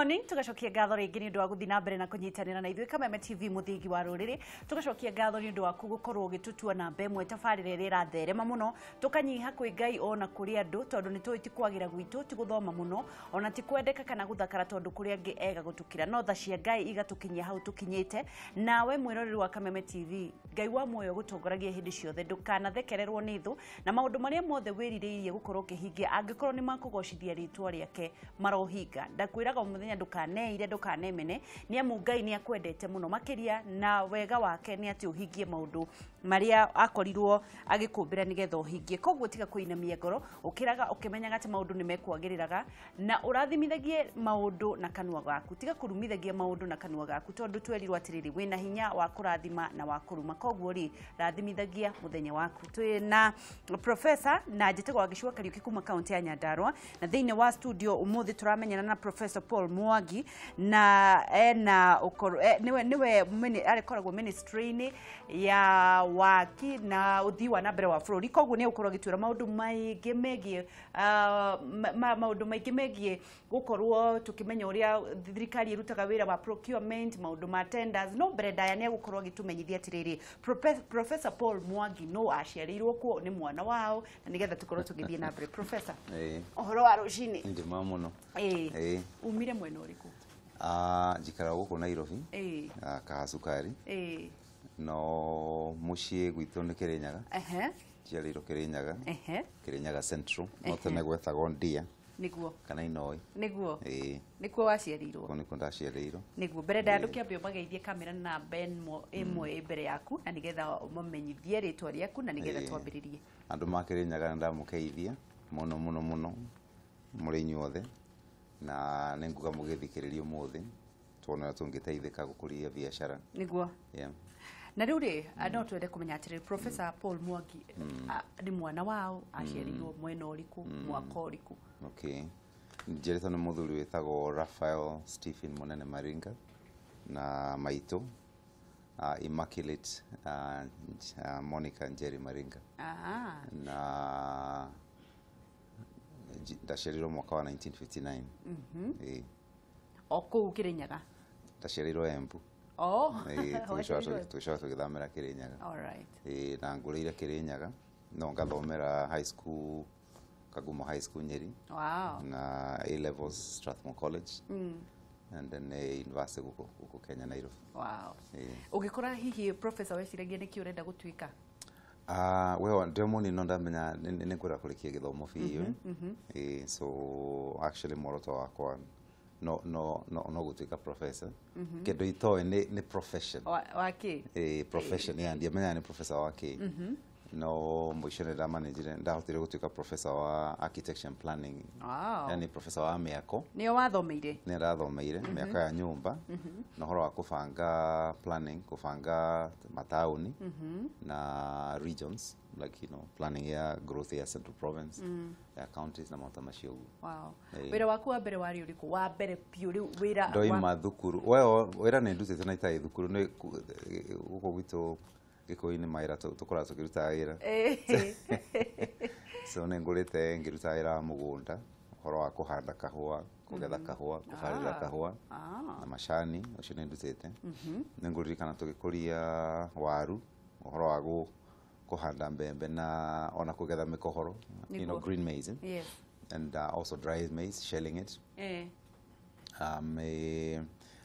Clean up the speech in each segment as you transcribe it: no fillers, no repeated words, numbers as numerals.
Morning, tugacokia ngatho rĩngĩ nĩ ũndũ wa gũthiĩ na mbere na kũnyitanĩra na ithuĩ Kameme TV, mũthingi wa rũrĩrĩ. Tũgacokia ngatho nĩ ũndũ waku gũkorwo ũgĩtũtua namba ĩmwe, tabarĩra ĩrĩa ĩratherema mũno. Tũkanyiha kwĩ Ngai ona kũrĩ andũ, tondũ nĩ tũĩ ti kwagĩra gwitũ, ti gũthoma mũno, ona ti kwendeka kana gũthakara, tondũ kũrĩ angĩ ega gũtũkĩra, no tha cia Ngai igatũkinyia hau tũkinyĩte. Nawe mwĩroreri wa Kameme TV, Ngai wa muoyo gũtongoragia hĩndĩ ciothe, ndũkanathekererwo nĩ thũ, na maũndũ marĩa mothe wĩrirĩirie gũkorwo ũkĩhingia, angĩkorwo nĩ makũgocithia rĩtwa rĩake, marohinga. Ndakwĩraga o mũthenya, ndũkaneire, ndũkanemene, nĩ amu Ngai nĩ akwendete mũno makĩria, na wega wake nĩ atĩ ũhingie maũndũ marĩa akorirwo agĩkũmbĩra nĩgetha ũhingie. Koguo tiga kũinamia ngoro, ũkĩraga ũkĩmenyaga atĩ maũndũ nĩ mekwagĩrĩraga, na ũrathimithagie maũndũ na kanua gaku, tiga kũrumithagia maũndũ na kanua gaku, tondũ twerirwo atĩrĩrĩ, wĩna hinya wa kũrathima na wa kũruma. Koguo rĩ, rathimithagia mũthenya waku. Twĩ na professor na njĩtagwo Wangĩcua Kariũki kuma kaunti ya Nyandarua, na thĩinĩ wa studio ũmũthĩ tũramenyana na Professor Paul Mwangi, na ena ũkorwo nĩwe arĩkoragwo ministry-inĩ ya waki na ũthii wa na mbere wa bũrũri. Koguo nĩ egũkorwo agĩtwĩra maũndũ maingĩ megiĩ maũndũ maingĩ megiĩ gũkorwo tũkĩmenya ũrĩa thirikari ĩrutaga wĩra wa procurement, maũndũ ma tenders. No mbere ndaya nĩ egũkorwo agĩtũmenyithia atĩrĩrĩ, Professor Paul Mwangi no aciarĩirwo kuo, nĩ mwana wao, na nĩgetha tũkorwo tũgĩthiĩ na mbere. Professor, ũhoro wa rũcinĩ? Ndima mũno. Ĩĩ, umire mwena ũrĩkũ? Ah, njikaraga gũkũ Nairobi, Kahacukari, no mũciĩ gwitũ nĩ Kĩrĩnyaga. Njiarĩirwo Kĩrĩnyaga, Kĩrĩnyaga Central, no tene gwetagwo Ndia kana Inoi. Ĩĩ. Nĩkuo waciarĩirwo? Kũu nĩkuo ndaciarĩirwo. Nĩguo. Mbere ndaya, ndũkĩambe ũmageithie kamera namba ĩmwe ĩ mbere yaku, na nĩgetha ũmamenyithie rĩtwa rĩaku, na nĩgetha twambĩrĩrie. Andũ ma Kĩrĩnyaga, nĩ ndamũkeithia mũno mũno mũno mũrĩ inyuothe, na nĩ nguga mũgĩthikĩrĩria ũmũthĩ tuone ũrĩa tũngĩteithĩka gũkũria biacara. Yeah. Na rĩu rĩ, no twende kũmenya atĩrĩrĩ, Professor Paul Mwangi nĩ mwana wao, aciarĩirwo mwena ũrĩkũ, mwaka ũrĩkũ? Okay. Njiarĩtwo nĩ mũthuri wĩtagwo Raphael Stephen Munene Maringa na maitũ Immaculate Monica Njeri Maringa, na ndaciarirwo mwaka wa 1959. Ĩĩ. O kũu Kĩrĩnyaga? Ndaciarĩirwo Embu. Ĩĩ, Waciarĩirwo? Tũgĩcoka tũgĩthamĩra Kĩrĩnyaga. Ĩĩ, na ngũrĩire Kĩrĩnyaga, no ngathomera high school Kagumo High School, Nyeri, na A levels Strathmore College, and then university gũkũ Kenya, Nairobi. Ĩĩ. Ũgĩkora hihi, professor, weciragia nĩkĩ ũrenda gũtuĩka? Ah, well, ndĩ mũnini no ndamenya nĩ ngwenda kũrĩkia gĩthomo biũ. Ĩĩ, so actually muoroto wakwa no gũtuĩka professor. Kĩndũ itoĩ nĩ profession. Wa kĩ? Ĩĩ, profession ya ndiamenyaga nĩ professor wa kĩ, no mũico nĩ ndamanĩjire, ndahotire gũtuĩka professor wa architecture and planning. Yani professor wa mĩako. Nĩo wathomeire? Nĩ ndathomeire mĩako ya nyũmba na ũhoro wa kũbanga planning, kũbanga mataũni na regions, like planning ya growth ya Central Province, ya counties na maũndũ ta macio ũguo. Ĩĩ. Wĩra waku wa mbere warĩ ũrĩkũ, wa mbere biũ rĩu wĩra Ndoima thukuru, well, wĩra nĩ ndutĩte na itarĩ thukuru, nĩ gũkũ gwitũ Gĩkũyũ-inĩ mawĩra tũkoragwo tũkĩruta wĩra. So nĩ ngũrĩte ngĩruta wĩra wa mũgũnda, ũhoro wa kũhanda kahũa, kũgetha kahũa, kũbarĩra kahũa na macani, ũcio nĩ ndutĩte. Nĩ ngũririkana tũgĩkũria waru, ũhoro wa kũhanda mbembe na ona kũgetha mĩkohoro, green maize, eh? And also dry maize, shelling it.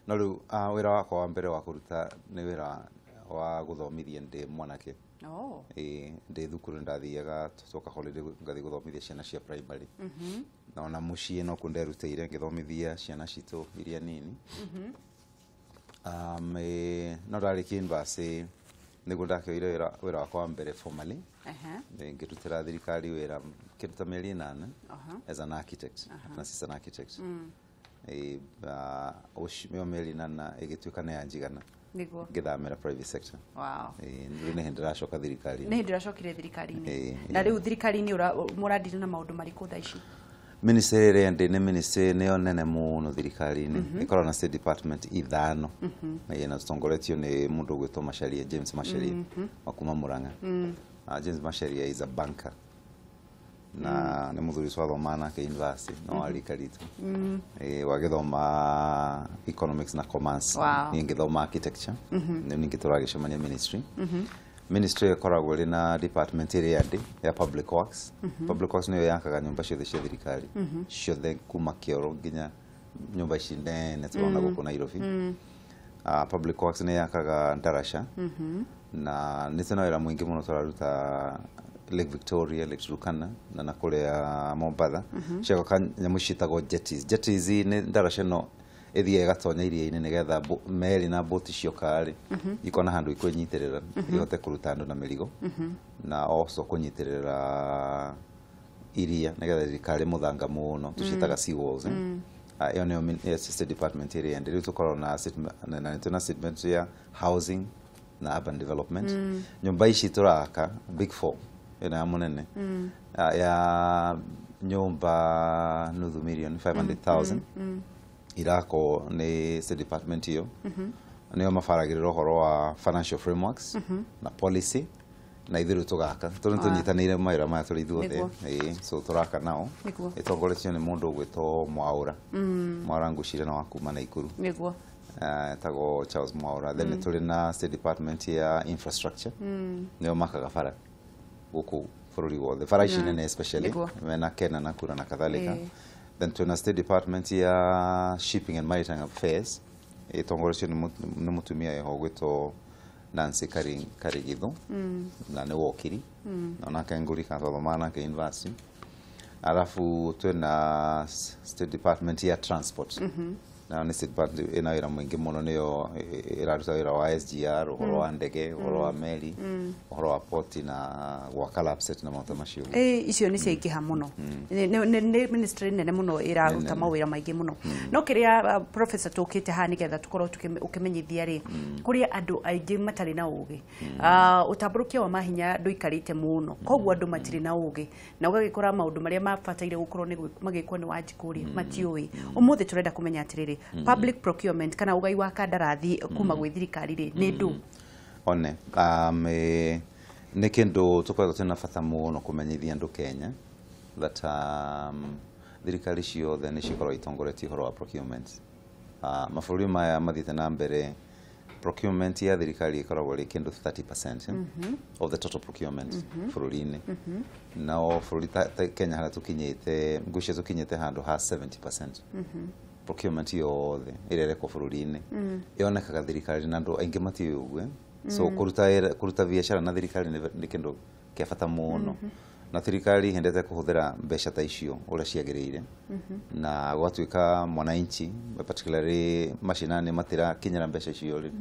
No rĩu wĩra wakwa wa mbere wa kũruta nĩ wĩra wa gũthomithia ndĩ mwanake. Ĩĩ, ndĩ thukuru ndathiaga twoka holiday ngathiĩ gũthomithia ciana cia primary, na ona mũciĩ no kuo nderutĩire ngĩthomithia ciana citũ iria nini. No ndarĩkia university nĩguo ndakĩoire wĩra wakwa wa mbere formally. Ngĩrutĩra thirikari wĩra kĩndũ ta mĩeri 8 as an architect, an assistant architect. Ĩyo mĩeri 8 ĩgĩtuĩka nĩ yanjigana, ngĩthamĩra private sector. Rĩu nĩ hĩndĩ ndĩracoka thirikari-inĩ. Nĩ hĩndĩ ũracokire thirikari-inĩ? Ĩĩ. Na rĩu thirikari-inĩ mũradiri na maũndũ marĩkũ thaa ici? Ministry ĩrĩa ndĩ nĩ ministry nĩyo nene mũno thirikari-inĩ, ĩkoragwo na state department ithano. Ĩĩ, na tũtongoretio nĩ mũndũ ũgwĩtwo Macharia, James Macharia wa kuma Murang'a. James Macharia is a banker. Na nĩ mũthuri twathoma nake university no arika ritũ. Wagĩthoma economics na commerce. Wow. Niĩ ngĩthoma architecture. Nĩ ningĩ tũragĩcemania ministry. Ministry ĩkoragwo ĩrĩ na department ĩrĩa ndĩ ya public works. Public works nĩyo yakaga nyũmba ciothe cia thirikari ciothe kuma kĩoro nginya nyũmba ici nene tũrona gũkũ Nairobi. Public works nĩ yakaga ndaraca na nĩ tũna wĩra mũingĩ mũno tũraruta Lake Victoria, Lake Turkana na kũrĩa Mombatha. Ciagaka nyamũ ciĩtagwo jetties. Jetties nĩ ndaraca ĩno ĩthiaga ĩgatonya iria-inĩ nĩgetha meri na boti cioka rĩ ikona handũ ikwĩnyitĩrĩra ihote kũruta andũ na mĩrigo na also kũnyitĩrĩra iria nĩgetha rĩtikarĩ mũthanga mũno, tũciĩtaga sea walls. Ĩyo nĩyo state department ĩrĩa ĩndĩ. Rĩu tũkoragwo na na nĩ twĩna statement ya housing na urban development. Nyũmba ici tũraka big four ĩno ya mũnene, ya nyũmba nuthu million 500,000 irakwo nĩ state department ĩyo. Nĩo mabaragĩrĩra ũhoro wa financial frameworks na policy na ithuĩ rĩu tũgaka tondũ nĩtũnyitanĩire mawĩra maya tũrĩ ithuothe. Ĩĩ, so tũraka nao. Ĩtongoretio nĩ mũndũ ũgwĩtwo Mwaũra. Mwaũra ngwĩciria na wa kuma Naikuru. Etagwo Charles Mwaura. Then nĩ tũrĩ na state department ya infrastructure, nĩo makaga bara gũkũ bũrũri wothe, bara ici nene especially mena Kena na Kura na kadhalika. Then twĩna state department ya shipping and maritime affairs ĩtongoretio nĩ mũtumia eho ũgwĩtwo Nancy Karigithu na nĩ wokiri na onake ngũrika twathomaga nake university. Alafu twĩna state department ya transport, nayo nĩ state department ĩna wĩra mũingĩ mũno, nĩyo ĩraruta wĩra wa SGR, ũhoro wa ndege, ũhoro wa meri, ũhoro wa poti na gwaka lapset na maũndũ macio. Ĩ, icio nĩ ciaingĩha mũno. Nĩ ministry nene mũno ĩraruta mawĩra maingĩ mũno. No kĩrĩa professor tũkĩte haha nĩgetha tũkorwo ũkĩmenyithia rĩ, kũrĩ andũ aingĩ matarĩ na ũgĩ. Ũtambũrũkia wa mahinya ndũikarĩte mũno, koguo andũ matirĩ na ũgĩ na ũgagĩkora maũndũ marĩa mabataire gũkorwo nĩ magĩkwo nĩ Wanjikũ rĩ matiũĩ. Ũmũthĩ tũrenda kũmenya atĩrĩrĩ, public procurement kana ũgai wa kandarathi kuma gwĩ thirikari rĩ nĩ ndũ? One nĩ kĩndũ tũkoretwo twĩna bata mũno kũmenyithia andũ Kenya that thirikari ciothe nĩ cikoragwo itongoretie ũhoro wa procurement. Mabũrũri maya mathiĩte na mbere, procurement ya thirikari ĩkoragwo ĩrĩ kĩndũ 30% of the total procurement bũrũri-inĩ. Nao bũrũri ta Kenya harĩa tũkinyĩte, ngwĩciria tũkinyĩte handũ ha 70% procurement yothe ĩrĩa ĩrekwo bũrũri-inĩ yonekaga thirikari na andũ aingĩ matiũĩ ũguo. So kũruta biacara na thirikari nĩ kĩndũ kĩa bata mũno na thirikari hendete kũhũthĩra mbeca ta icio ũrĩa ciagĩrĩire na gwatuĩka mwananchi particularly mashinani matirakinyĩra mbeca icio rĩ,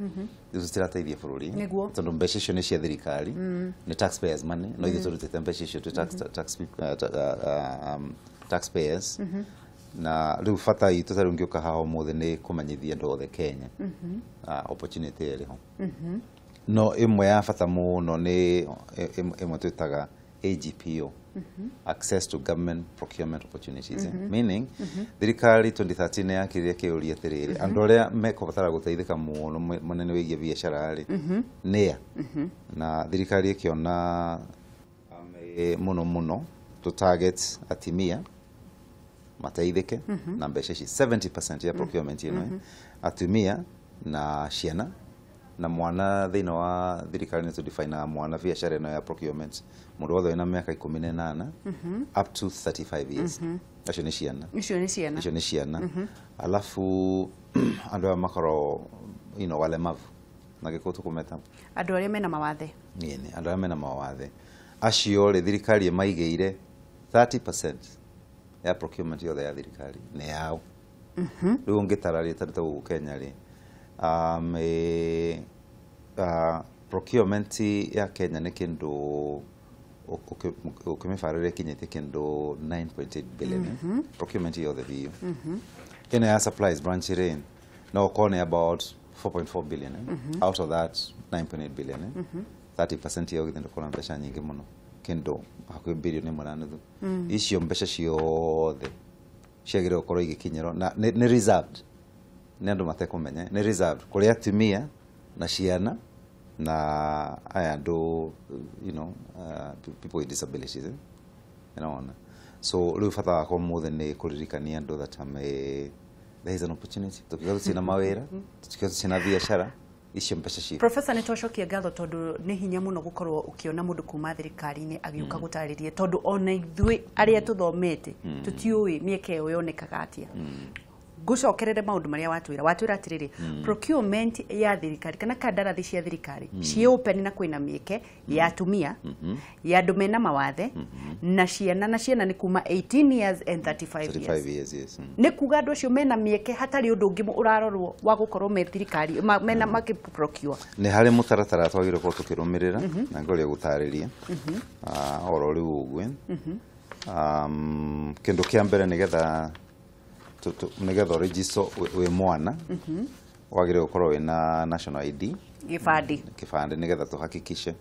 icio citirateithia bũrũri tondũ mbeca icio nĩ cia thirikari, nĩ taxpayers money, no ithuĩ tũrutĩte mbeca icio twĩ taxpayers. Na rĩu bata itũ ta rĩu ngĩũka haha ũmũthĩ nĩ kũmenyithia andũ othe Kenya opportunity ĩrĩ ho. No ĩmwe ya bata mũno nĩ ĩmwe twĩtaga AGPO, access to government procurement opportunities, meaning thirikari 2013 yakĩrire kĩũria atĩrĩrĩ, andũ arĩa mekũbatara gũteithĩka mũno mũnene wĩgiĩ biacara rĩ nĩa? Na thirikari ĩkĩona mũno mũno to target atimia mateithĩke na mbeca ici 70% ya procurement ĩno, atumia na ciana na mwana thĩinĩ wa thirikari nĩ tũdefinaga mwana biacara ĩno ya procurement mũndũ wothe wĩna mĩaka 18 up to 35 years, acio nĩ ciana. Icio nĩ ciana. Icio nĩ ciana. Alafu andũ aya makorwo walemavu na gĩkũyũ tũkũmeta andũ arĩa mena mawathe. Ĩni, andũ arĩa mena mawathe acio rĩ, thirikari ĩmaigĩire 30% ya procurement yothe ya thirikari nĩ yao. Rĩu ũngĩtara rĩ, ta gũkũ Kenya rĩ, procurement ya Kenya nĩ kĩndũ ũkĩmĩbarĩra ĩkinyĩtie kĩndũ 9.8 billion, procurement yothe biũ. Ĩno ya supplies branch rĩ, no ũkorwo nĩ about 4.4 billion, out of that 9.8 billion, 30% yao githĩ ndũkona mbeca nyingĩ mũno, kĩndũ hakuhĩ 1.5 bilioni. Icio mbeca ciothe ciagĩrĩirwo gũkorwo igĩkinyĩrwo na nĩ reserved, nĩ andũ matekũmenya nĩ reserved kũrĩ atumia na ciana na aya andũ people with disabilities. Ũraona? So rĩu bata wakwa ũmũthĩ nĩ kũririkania andũ that there is an opportunity. Tũkiuga tũtirĩ na mawĩra, tũkiuga tũtirĩ na biacara, icio mbeca ciĩ. Professor, nĩ twacokia ngatho tondũ nĩ hinya mũno gũkorwo ũkĩona mũndũ kuma thirikari-inĩ agĩũka gũtarĩria, tondũ ona ithuĩ arĩa tũthomete tũtiũĩ mĩeke ĩyo yonekaga atĩa. Ngũcokerere maũndũ marĩa watwĩra atĩrĩrĩ, procurement ya thirikari kana kandarathi cia thirikari ciĩ open na kwĩna mĩeke ya atumia, ya andũ mena mawathe na ciana, na ciana nĩ kuma 18 years and 35 years. 35 years, yes. Nĩ kuga andũ acio mena mĩeke hatarĩ ũndũ ũngĩ ũrarorwo wa gũkorwo me thirikari mena makĩ procure. Nĩ harĩ mũtaratara twagĩrĩirwo gũkorwo tũkĩrũmĩrĩra na ngorĩa gũtarĩria oro rĩu ũguo. Kĩndũ kĩa mbere, nĩgetha register wĩ mwana, wagĩrĩirwo gũkorwo wĩna national ID. Gĩbandĩ. Kĩbandĩ, nĩgetha tũhakikishe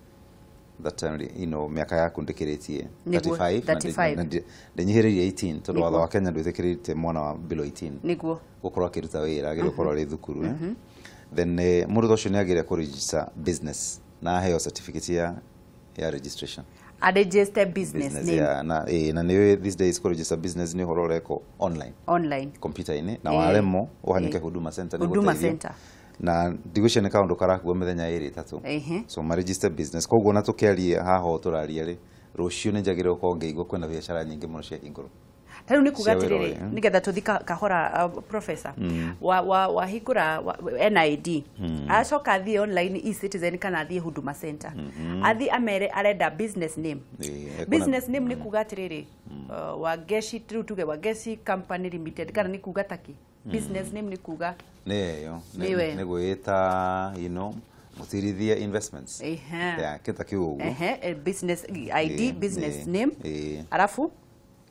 that mĩaka yaku ndĩkĩrĩtie 35 na 35. Na ndĩnyihĩrĩirie 18, tondũ watho wa Kenya ndwĩtĩkĩrĩtie mwana wa below 18 gũkorwo akĩruta wĩra, agĩrĩirwo gũkorwo arĩ thukuru. Then mũndũ ta ũcio nĩ agĩrĩire kũregister business na aheo certificate ya registration. A register business name. Ya, na nĩ these days kũregister business nĩ ũhoro ũrekwo online. Online. Computer-inĩ, na waremwo ũhanyũke Huduma Center nĩ Huduma gũteithio. Center. Na ndigwĩciria nĩ kaũndũ karakua mĩthenya ĩrĩ ĩtatũ. So ma register business. Koguo na tũkĩaria haha ũũ tũraria rĩ, rũciũ nĩ njagĩrĩirwo gũkorwo ngĩigua kwĩna biacara nyingĩ mũno ciahingũrwo. Ta rĩu nĩ kuga Cia wĩra atĩrĩrĩ, ũyũ. nĩgetha tũthi kahora, professor, wahingũra NID, acoka athiĩ online eCitizen kana athiĩ Huduma Center, athiĩ amere arenda business name. Business name nĩ kuga atĩrĩrĩ, Wangeci, rĩu tuge Wangeci Company Limited, kana nĩ kuga taki business name nĩ kuga? Nĩ ĩyo. Nĩyo ĩyo. Nĩ gwĩta Mũtirithia Investments. Yeah, kĩta kĩu ũguo. Business ID, business name. Arabu?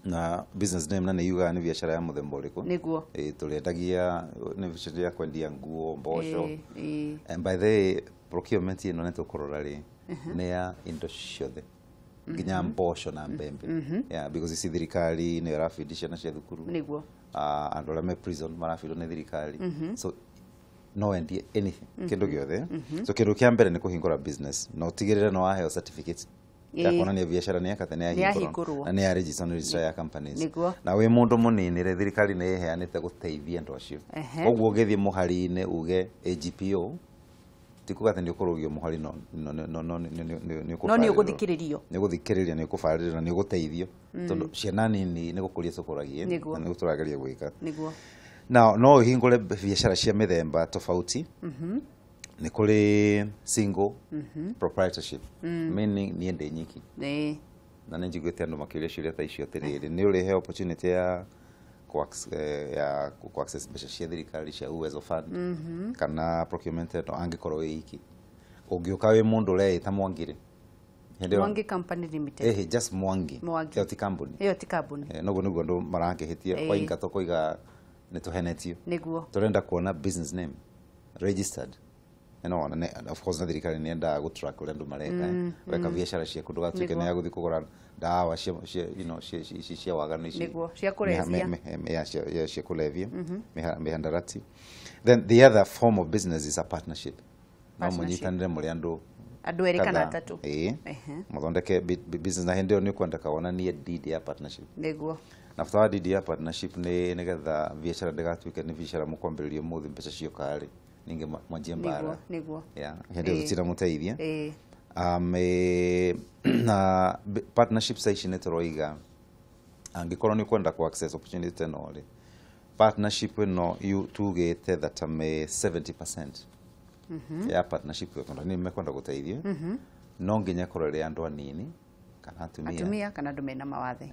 Na business name na nĩ yugaga nĩ biacara ya mũthemba ũrĩkũ. Tũrĩendagia, nĩ biacara ya kwendia nguo, mboco. And by the way, procurement ĩno nĩ tũkũrora rĩ, nĩ ya indo ciothe nginya mboco na mbembe, yeah, because ici thirikari nĩ ĩrabindi ciana cia thukuru. Andũ arĩa me prison marabindwo nĩ thirikari, so no wendie anything, kĩndũ gĩothe. So kĩndũ kĩa mbere nĩ kũhingũra business na ũtigĩrĩre nĩ waheo certificate ya kuonania biacara nĩ yakate, nĩ Nĩ yahingũrwo yahingũrwo. na nĩ ya register nĩ registrar ya companies. Na wĩ mũndũ mũnini rĩ, thirikari nĩ ĩheanĩte gũteithia andũ acio. Koguo ũngĩthiĩ mũhari-inĩ uge AGPO, ti kuga atĩ nĩ ũkũrũgio mũhari, no no no no nĩ No nĩ ũgũthikĩrĩrio. Nĩ ũgũthikĩrĩria, nĩ ũkũbarĩrĩrio na nĩ ũgũteithio, tondũ ciana nini nĩ gũkũria tũkũragie na nĩ tũrageria gwĩka. Now no ũhingũre biacara cia mĩthemba tofauti. Nĩ kũrĩ single proprietorship, meaning niĩ ndĩ nyiki. Na nĩ njiguĩte andũ makĩũria ciũria ta icio atĩrĩrĩ, nĩ ũrĩhe opportunity ya ku access mbeca cia thirikari cia Uwezo Fund kana procurement ĩno angĩkorwo wĩ iki? Ũngĩũka wĩ mũndũ ũreĩta Mwangi rĩ, hĩndĩ ĩyo- Mwangi Company Limited. Just Mwangi. Mwangi. Ĩyo ti kambuni. Ĩyo ti kambuni. Noguo nĩguo andũ marakĩhĩtia. Wainga tũkoiga nĩ tũhenetio. Tũrenda kuona business name registered. No, na of course na thirikari nĩ yendaga gũ track ũrĩa andũ mareka, weka biacara ciaku, ndũgatuĩke nĩ ya gũthiĩ kũgũra ndawa cia cia you know cia cia cia waganu ici. Nĩguo, cia kũrebia. Ya cia kũrebia, mihadarati. Then the other form of business is a partnership. No Partnership. mũnyitanĩre mũrĩ andũ Andũ erĩ kana kadhaa. atatũ. Mũthondeke business, na hĩndĩ ĩyo nĩ ũkwendeka wonanie deed ya partnership. Na bata wa deed ya partnership nĩ nĩgetha biacara ndĩgatuĩke nĩ biacara mũkwambĩrĩria ũmũthĩ, mbeca cioka rĩ, ningĩ mwanjie mbara. Yeah, hĩndĩ ĩyo tũtiramũteithia. Na partnership ta ici nĩ tũroiga angĩkorwo nĩ ũkwenda ku access opportunity ĩno rĩ, partnership ĩno tugĩte that 70% ya partnership ĩyo, tondũ nĩ mekwenda gũteithio, no nginya ĩkorwo ĩrĩ andũ anini kana atumia. Atumia kana andũ mena mawathe.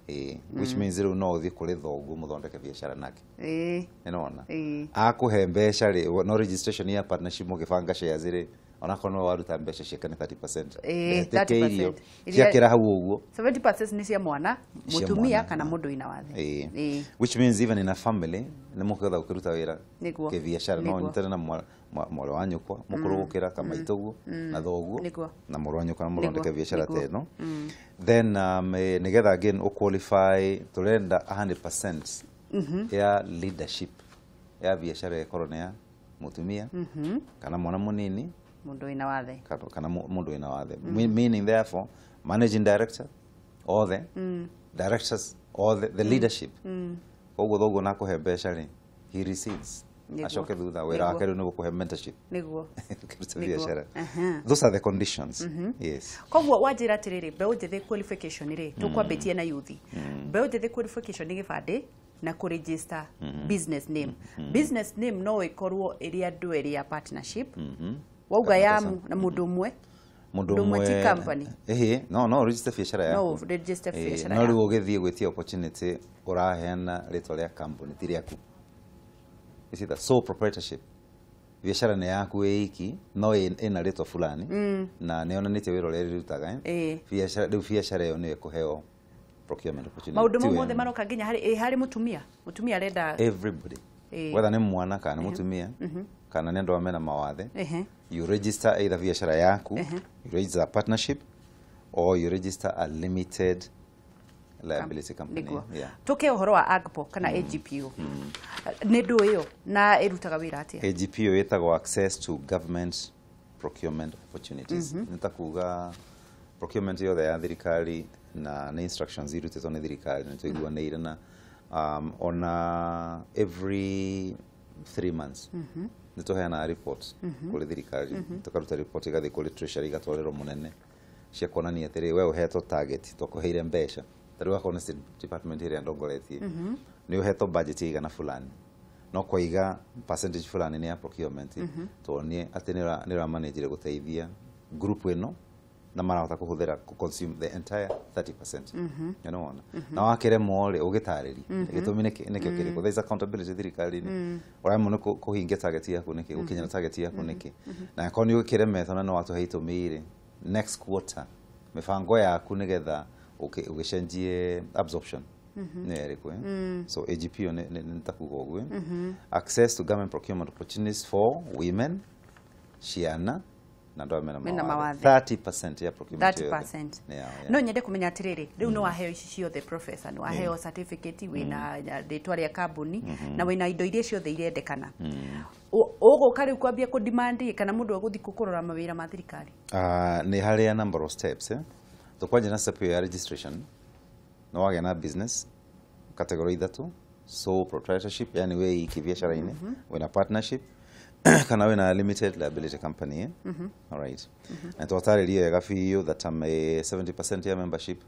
Which means rĩu no ũthiĩ kũrĩ thoguo mũthondeke biacara nake. Nĩwona? Akũhe mbeca rĩ, no registration ya partnership mũgĩbanga shares rĩ, onakorwo nĩwe waruta mbeca ciake nĩ 30%. 30%. Ndetĩkĩirio ciakĩra hau ũguo. 70% nĩ cia mwana, Cia mũtumia mwana. kana mũndũ wĩna wathe. Which means even in a family nĩ mũkĩhota gũkĩruta wĩra kĩbiacara, no ũnyitane na mwarĩ wa nyũkwa mũkũrũ gũkĩra kamaitũguo na thoguo na mũrũ wa nyũkwa na mũthondeke biacara ta ĩno. Then nĩgetha again ũqualify, tũrenda 100% ya leadership ya biacara ĩkorwo nĩ ya mũtumia kana mwana mũnini Mũndũ wĩna wathe. kana mũndũ wĩna wathe. Meaning therefore managing director, othe directors. Or the leadership. Koguo thoguo na kũhe mbeca rĩ, he recedes. Acoke thutha wĩra wake rĩu nĩ gũkũhe mentorship. Nĩguo. Kũruta biacara. Those are the conditions. Yes. Koguo wanjĩra atĩrĩrĩ, mbeũ njĩthĩ qualification rĩ, tũkwambĩtie na youth. Mbeũ njĩthĩ qualification nĩ gĩbandĩ na kũ register business name. Business name no ĩkorwo ĩrĩ andũ erĩ ya partnership. Wauga ya na mũndũ ũmwe. Mũndũ ũmwe ti company. Ĩhĩ, no register biacara yaku. No register biacara yaku. No rĩu ũgĩthiĩ gwĩtia opportunity ũraheana rĩtwa rĩa company ti rĩaku. You see that sole proprietorship. Biacara nĩ yaku ĩiki no ĩna rĩtwa fulani na nĩ yonanĩtie wĩra ũrĩa ĩrutaga. Biacara rĩu biacara ĩyo nĩyo ĩkũheo procurement opportunity. Maũndũ mau mothe maroka nginya harĩ mũtumia. Mũtumia arenda everybody. Whether nĩ mwana kana nĩ mũtumia kana nĩ andũ arĩa mena mawathe. You register either biacara yaku, you register a partnership or you register a limited liability company. Yeah. Tuke ũhoro wa AGPO kana AGPO. Nĩ ndũ ĩyo na ĩrutaga wĩra atĩa? AGPO ĩtagwo Access to Government Procurement Opportunities. Nĩ ta kuga procurement yothe ya thirikari na nĩ instructions irutĩtwo nĩ thirikari nĩ tũiguanĩire na ona every 3 months nĩ tũheanaga report kũrĩ thirikari, tũkaruta report ĩgathiĩ kũrĩ treasury ĩgatwarĩrwo mũnene cia kuonania atĩrĩ we ũhetwo target twakũheire mbeca. Tarĩu akorwo nĩ state department ĩrĩa ndongoretie nĩ ũhetwo budget ĩigana fulani no kwaiga percentage fulani nĩ ya procurement tuonie atĩ nĩ ũramanagire gũteithia group ĩno na marahota kũhũthĩra consume the entire 30%. You know ona na wakĩremwo rĩ ũgĩtarĩrie gĩtũmi nĩkĩo kĩrĩkũ. There is accountability thirikari-inĩ. Ũraremwo nĩ kũhingia target yaku nĩkĩ, gũkinyĩra target yaku nĩkĩ, na akorwo nĩ ũkĩremetwo na nĩ watũhe itũmi rĩ, next quarter mĩbango yaku nĩgetha ũgĩcenjie absorption nĩ ĩrĩkũ. So AGPO nĩ ta kuga ũguo, access to government procurement opportunities for women, ciana na andũ arĩa mena mawathe. 30% ya procurement. 30%. No nyende kũmenya atĩrĩrĩ, rĩu nĩ waheo ici ciothe professor, nĩ waheo certificate, wĩna rĩtwa rĩa kambuni na wĩna indo iria ciothe irendekana. Ũgũka rĩu kwambia kũ demand kana mũndũ egũthiĩ kũrora mawĩra ma thirikari? Nĩ harĩ a number of steps. Tũkwanjia na step ya registration. No wagĩa na business category ithatũ, sole proprietorship, yani we iki biacara-inĩ, wĩna partnership kana wĩna limited liability company. All right. Na twatarĩria wega biũ that 70% ya membership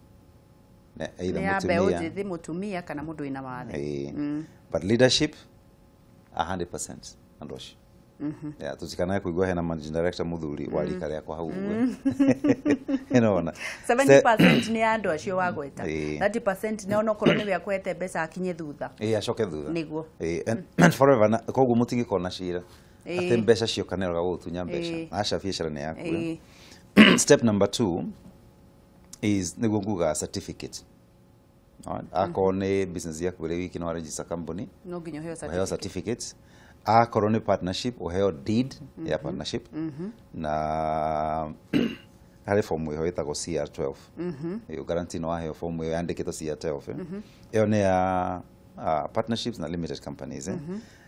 either mũtumia, mũtumia kana mũndũ wĩna wathe. But leadership 100% andũ acio. Yeah, tutikanae kuigua hena managing director muthuri wa rika rĩakwa hau ũguo. Ĩnona 70% nĩ andũ acio wagweta, 30% nĩ onokorwo nĩwe akwete mbeca akinye thutha. Acoke thutha. Nĩguo. And forever na koguo mũtingĩkorwo na cira atĩ mbeca cioka nĩ roga gũgũtunya mbeca. Aca biacara nĩ yaku. Step number 2 is nĩguo nguga certificate. Akorwo nĩ business yaku ĩrĩ wiki no register company, no nginya ũheo certificate. Akorwo nĩ partnership ũheo deed ya partnership na harĩ form ĩho ĩtagwo CR12. Ĩyo guarantee no waheo form ĩyo yandĩkĩtwo CR12. Ĩyo nĩ ya partnerships na limited companies.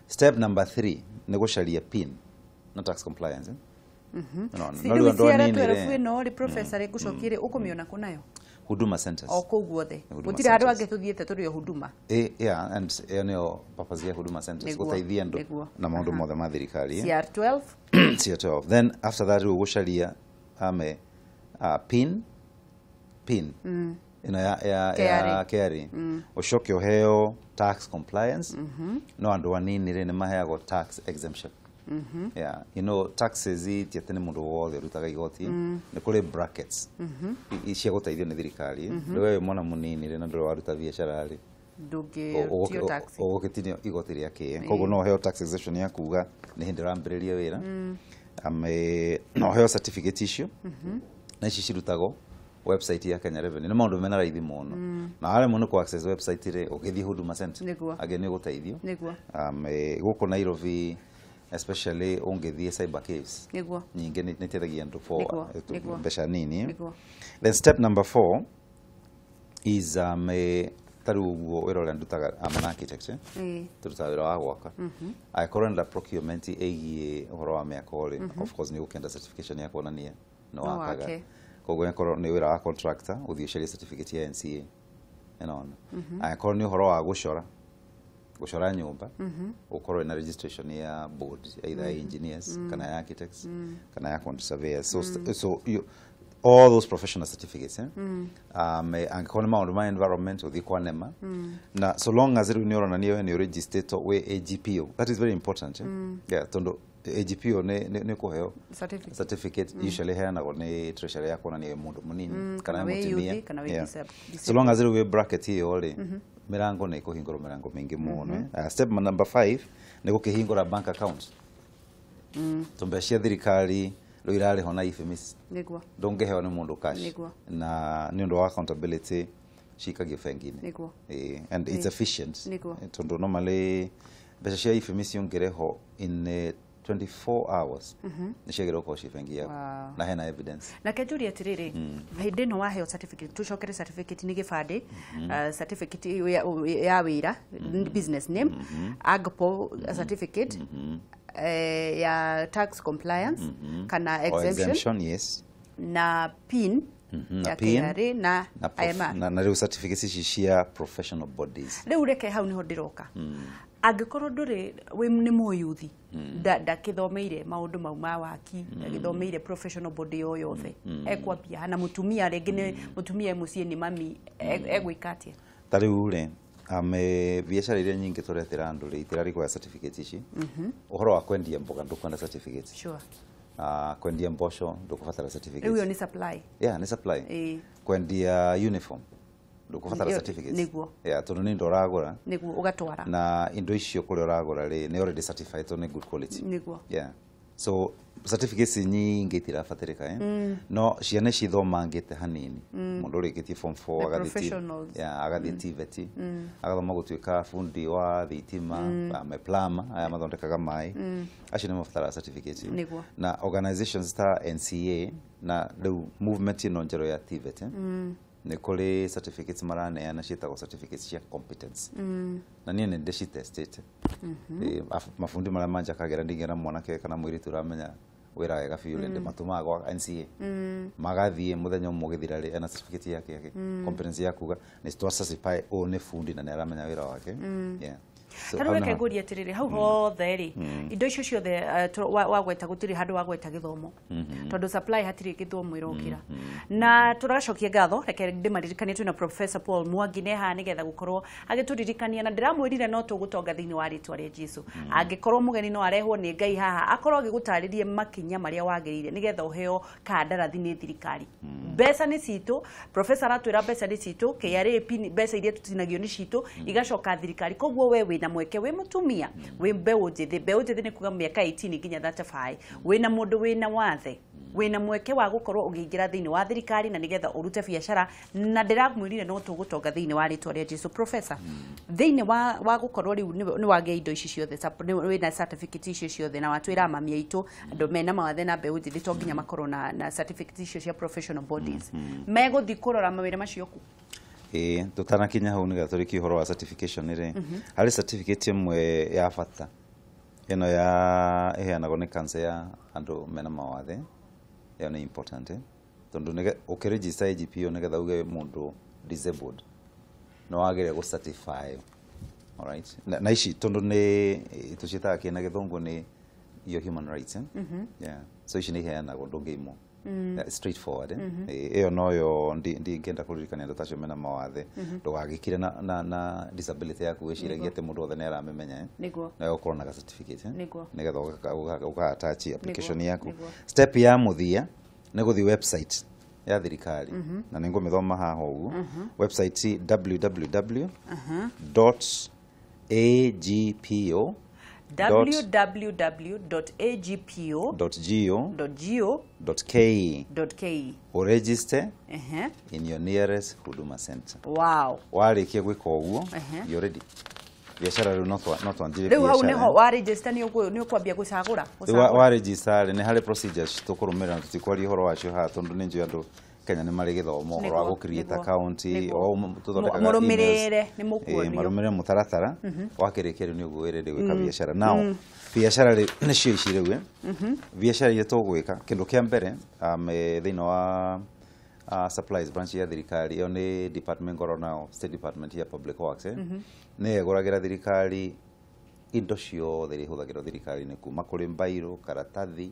Step number 3 nĩ gũcaria PIN na tax compliance. No rĩu andũ anini rĩ ĩno rĩ professor rĩ ngũcokie rĩ ũkũmĩona kũ nayo? Huduma centers. O kũu guothe. Gũtirĩ handũ hangĩ tũthiĩte tũrĩ o Huduma. Yeah, and ĩyo nĩyo purpose ya Huduma centers, gũteithia andũ na maũndũ mothe ma thirikari. CR12. CR12. Then after that rĩu ũgũcaria ame PIN ĩno ya KRA. Ũcoke ũheo tax compliance. No andũ anini rĩ nĩ maheagwo tax exemption. Yeah, you know taxes ti atĩ nĩ mũndũ wothe ũrutaga igoti, nĩ kũrĩ brackets cia gũteithio nĩ thirikari. Rĩu we mwana mũnini rĩ na ndũrĩ waruta biacara rĩ, ndũngĩtio tax, ũgũgĩtinio igoti rĩa kĩ. Koguo no ũheo tax exemption ya kuga nĩ hĩndĩ ũrambĩrĩria wĩra. No ũheo certificate icio na ici cirutagwo website ya Kenya Revenue. Nĩ maũndũ mena raithi mũno na aremwo nĩ kũ access website rĩ, ũgĩthiĩ Huduma Center angĩ nĩ ũgũteithio. Gũkũ Nairobi especially ũngĩthiĩ cyber caves nyingĩ nĩ iteithagia andũ for mbeca nini. Then step number 4 is ta rĩu ũguo wĩra ũrĩa ndutaga, I'm an architect, tũrutaga wĩra wa gwaka. Angĩkorwo nenda procurement ĩgiĩ ũhoro wa mĩako rĩ, of course nĩ ũgũkĩenda certification ya kuonania nĩ wakaga. Koguo angĩkorwo nĩ wĩra wa contractor, ũthiĩ ũcarie certificate ya NCA. Ĩnona angĩkorwo nĩ ũhoro wa gũcora nyũmba, ũkorwo na registration ya board, either ya engineers kana ya architects kana ya quantity surveyors. So you, all those professional certificates, eh? Angĩkorwo nĩ maũndũ ma environment, ũthiĩ kwa NEMA. Na so long as rĩu nĩ ũronania we nĩ ũregistered wĩ AGPO, that is very important, eh? Yeah, tondũ AGPO nĩ kũheo Certificate. Certificate usually heanagwo nĩ treasury ya kuonania wĩ mũndũ mũnini kana kana wĩ wĩ mũtumia. youth, kana wĩ So long as rĩu wĩ bracket ĩyo rĩ, mĩrango nĩ ĩkũhingũrwo, mĩrango mĩingĩ mũno, eh? Step number 5 nĩ gũkĩhingũra bank account, tondũ mbeca cia thirikari rĩu irarĩhwo na IFMIS. Ndũngĩheo nĩ mũndũ cash. Na nĩ ũndũ wa accountability cikagio bengi-inĩ. And it's efficient. Tondũ normally mbeca cia IFMIS ũngĩrĩhwo in 24 hours nĩ ciagĩrĩirwo gũkorwo ciĩ bengi yaku. Na hena evidence. Na kenjũrie atĩrĩrĩ, hĩndĩ ĩno waheo certificate, tũcokere certificate nĩ gĩbandĩ, certificate ĩyo ya wĩra, business name, AGPO certificate, ya tax compliance kana Or exemption, exemption, yes. Na PIN Na ya PIN, KRA na na, IMR. na rĩu certificates ici cia professional bodies. Rĩu reke hau nĩho ndĩroka. Angĩkorwo ndũrĩ wĩ nĩ mũyuthi, ndakĩthomeire maũndũ mau ma waki, ndagĩthomeire professional body o yothe, ekwambia na mũtumia, rĩngĩ nĩ mũtumia e mũciĩ, nĩ mami, egwĩka atĩa? Ta rĩu rĩ, biacara iria nyingĩ tũretera andũ rĩ, itirarĩkũya certificate ici. Ũhoro wa kwendia mboga, ndũkwenda certificate. Kwendia mboco, ndũkũbatara certificate. Rĩu ĩyo nĩ supply. Yeah, nĩ supply. Kwendia uniform, ndũkũbatara certificate. Yeah, tondũ nĩ indo ũragũra. Nĩguo ũgatwara. Na indo icio kũrĩa ũragũra rĩ, nĩ already certified tondũ nĩ good quality. Yeah, so certificates nyingĩ itirabatarĩka, eh? No ciana ici ithomangĩte hanini, mũndũ ũrĩkĩtie form 4, The agathiĩ professionals. Yeah, agathiĩ TVET, agathoma gũtuĩka bundi wa thitima, mm. plumber, aya mathondekaga maĩ, acio nĩ mabataraga certificate. Na organizations ta NCA na rĩu movement ĩno njerũ ya TVET, eh? Nĩ kũrĩ certificates maraneana ciĩtagwo certificates cia competence, na niĩ nĩ ndĩcitestĩte. Mabundi marĩa manjakagĩra, ndingĩra mwanake kana mũirĩtu ũramenya wĩra wega biũ rĩ, ndĩmatũmaga gwa NCA, magathiĩ mũthenya ũmwe ũgĩthira rĩ, ena certificate yake competence ya kuga nĩ twa certify ũyũ nĩ bundi na nĩ aramenya wĩra wake. Yeah. So, Ta rĩu hau reke nĩho- ngũrie atĩrĩrĩ, hau hothe rĩ, indo icio ciothe wagweta, gũtirĩ handũ wagweta gĩthomo, tondũ supply hatirĩ gĩthomo ĩrokĩra. Na tũracokia ngatho. Reke ndĩmaririkanie twĩna Professor Paul Mwangi ne haha nĩgetha gũkorwo agĩtũririkania, na ndĩramwĩrire no tũgũtonga thĩinĩ wa rĩtwa rĩa Jesu. Angĩkorwo mũgeni no arehwo nĩ Ngai haha akorwo agĩgũtarĩrie makinya marĩa wagĩrĩire nĩgetha ũheo kandarathi nĩ thirikari. Mbeca nĩ citũ, professor aratwĩra mbeca nĩ citũ, KRA PIN, mbeca iria tũtinagio nĩ citũ, igacoka thirikari. Koguo we wĩna mweke, wĩ mũtumia, wĩ mbeũ njĩthĩ, mbeũ njĩthĩ nĩ kuga mĩaka 18 nginya 35, wĩna mũndũ wĩna wathe, wĩna mweke wa gũkorwo ũkĩingĩra thĩinĩ wa thirikari na nĩgetha ũrute biacara. Na ndĩramwĩrire no tũgũtonga thĩinĩ wa rĩtwa rĩa Jesu. Professor, thĩinĩ wa gũkorwo rĩu nĩ wagĩa indo ici ciothe, nĩ wĩna certificate icio ciothe, na watwĩra mami aitũ, andũ mena mawathe na mbeũ njĩthĩ to nginya makorwo na certificate icio cia professional bodies, megũthiĩ kũrora mawĩra macio kũ? Ĩĩ, tũtanakinya hau, nĩgetha tũrĩkie ũhoro wa certification rĩ, harĩ certificate ĩmwe ya bata, ĩno ya ĩheanagwo nĩ council ya andũ mena mawathe. Ĩyo nĩ important, eh? Tondũ ũkĩregister AGPO, nĩgetha uge mũndũ disabled, nĩ wagĩrĩire gũ certify. Alright, na ici tondũ nĩ tũciĩtaga kĩna gĩthũngũ nĩ your human rights, eh? Yeah. So ici nĩ iheanagwo, ndũngĩimwo. Yeah, straightforward, eh? Ĩyo noyo ndingĩenda kũririkania andũ ta acio mena mawathe, ndũgagĩkire na disability yaku wĩciragie atĩ mũndũ wothe nĩ aramĩmenya, eh? Nawe ũkorwo na ga certificate, eh? Nĩgetha ũga attach application yaku. Step ya mũthia nĩ gũthiĩ website ya thirikari, na nĩ ngũmĩthoma haha ũguo, website www agpo www.agpo go go ke. ke. Ũregister in your nearest Huduma Center. Warĩkia gwĩka ũguo, you're ready. Biacara rĩu no twanjirie Rĩu hau biacara. nĩho wa register nĩ ũkwambia gũcagũra. Rĩu wa register rĩ, nĩ harĩ procedures tũkũrũmĩrĩra, na tũtikwaria ũhoro wacio haha tondũ nĩ njũĩ andũ Kenya nĩ marĩ gĩthomo ũhoro wa gũ create account. O tũthondekaga Mũrũmĩrĩre, emails. nĩ mũkuonio. Ĩĩ, marũmĩrĩre mũtaratara. Wakĩrĩkia rĩu nĩ ũguo wĩ ready gwĩka biacara. Now biacara rĩ, nĩcio ici rĩu, eh? Biacara iria tũgwĩka, kĩndũ kĩa mbere, thĩinĩ wa supplies branch ya thirikari, ĩyo nĩ department ngoragwo nayo, State Department ya Public Works, nĩyo ĩgũragĩra thirikari indo ciothe iria ihũthagĩrwo thirikari-inĩ, kuma kũrĩ mbairũ, karatathi,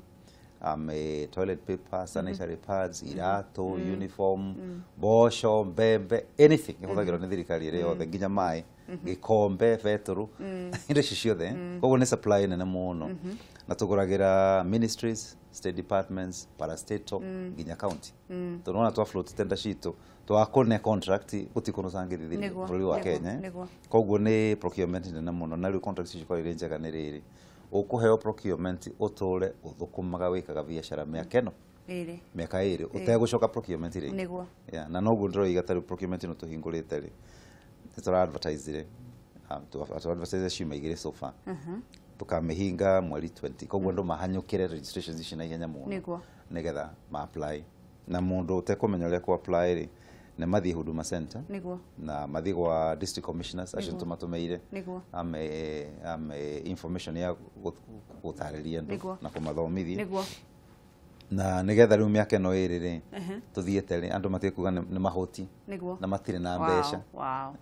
toilet paper, sanitary pads, iratũ, uniform, mboco, mbembe, anything ihũthagĩrwo nĩ thirikari ĩrĩ yothe, nginya maĩ, gĩkombe, betũrũ, indo icio ciothe. Koguo nĩ supply nene mũno, na tũgũragĩra ministries, state departments, parastatal, nginya county, tondũ wona twa float tender citũ, twakũne contract gũtikũndũ tangĩthiĩ bũrũri wa Kenya. Koguo nĩ procurement nene mũno, na rĩu contract icio ikoragwo irĩ njega nĩ rĩrĩ, ũkũheo procurement ũtũre ũthũkũmaga, wĩkaga biacara mĩaka ĩno, Ĩrĩ. mĩaka 2 ũtegũcoka procurement rĩngĩ. Yeah, na noguo ndĩroiga, ta rĩu procurement ĩno tũhingũrĩte rĩ, nĩ tũra advertise tũ advertise ciumia 2 so far, tũkamĩhinga mweri 20. Koguo andũ mahanyũkĩre registrations ici na ihenya mũno, nĩgetha ma apply. Na mũndũ ũtekũmenya ũrĩa kũ apply rĩ, nĩ mathiĩ Huduma Center na mathiĩ gwa district commissioners acio tũmatũmĩire ame information ya gũtarĩria andũ na kũmathomithia, na nĩgetha rĩu mĩaka ĩno 2 rĩ tũthiĩte rĩ, andũ matige kuga nĩ mahũti na matirĩ na mbeca.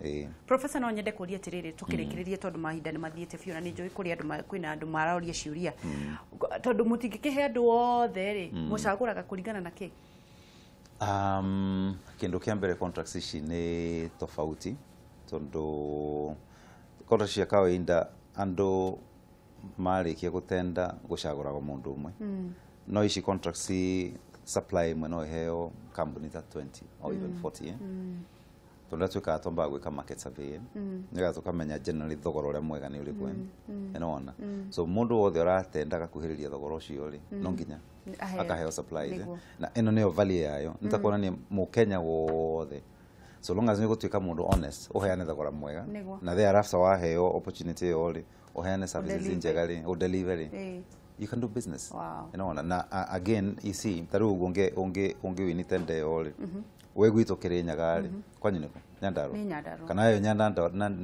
Ĩĩ. Professor, no nyende kũria atĩrĩrĩ tũkĩrĩkĩrĩrie, tondũ mahinda nĩ mathiĩte biũ, na nĩ njũĩ kũrĩ andũ kwĩna andũ maraũria ciũria. Tondũ mũtingĩkĩhe andũ othe rĩ, mũcagũraga kũringana na kĩ? Kĩndũ kĩa mbere, contracts ici nĩ tofauti, tondũ contracts cia kawaida andũ marĩkia gũtenda gũcagũragwo mũndũ ũmwe, no ici contracts supply ĩmwe no ĩheo kambuni ta 20 or even 40, eh? Tondũ ũrĩa twĩkaga, twambaga gwĩka market survey, nĩgetha tũkamenya generally thogora ũrĩa mwega nĩ ũrĩkũ, nĩwona? So mũndũ wothe ũratenda agakuhĩrĩria thogora ũcio rĩ, no nginya Aheo. akaheo supplies, eh? Na ĩno nĩyo value yayo, nĩ ta kuonania mũkenya wothe, so long as nĩ gũtuĩka mũndũ honest, ũheane thogora mwega, na thereafter waheo opportunity ĩyo rĩ, ũheane services Ũdeliver. njega rĩ, ũdeliver rĩ, you can do business. Nĩwona? Na again, you see, ta rĩu ũguo ũngĩ wini tender ĩyo rĩ, we gwitũ Kĩrĩnyaga rĩ, kwanyu nĩkũ? Nyandarua? Nĩ Nyandarua. Kana ĩyo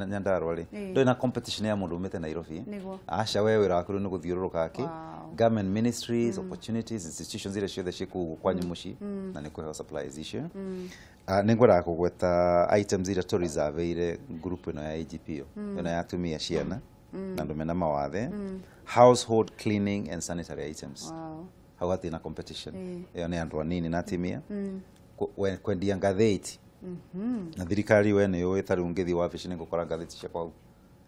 Nyandarua rĩ, ndũrĩ na competition ya mũndũ umĩte Nairobi. Aca, we wĩra waku rĩu nĩ gũthiũrũrũka kĩ government ministries, opportunities, institutions iria ciothe ciĩ kũu kwanyu mũciĩ, na nĩ kũheo supplies icio. Nĩ ngwendaga kũgweta items iria tũreserveire group ĩno ya AGPO, ĩno ya atumia, ciana na andũ mena mawathe: household cleaning and sanitary items. Hau hatirĩ na competition. Ĩyo nĩ andũ anini na atumia. Kwendia ngathĩti na thirikari, we nĩ ũĩ, ta rĩu ngĩthiĩ wabici nĩ ngũkora ngathĩti ciakwa hau,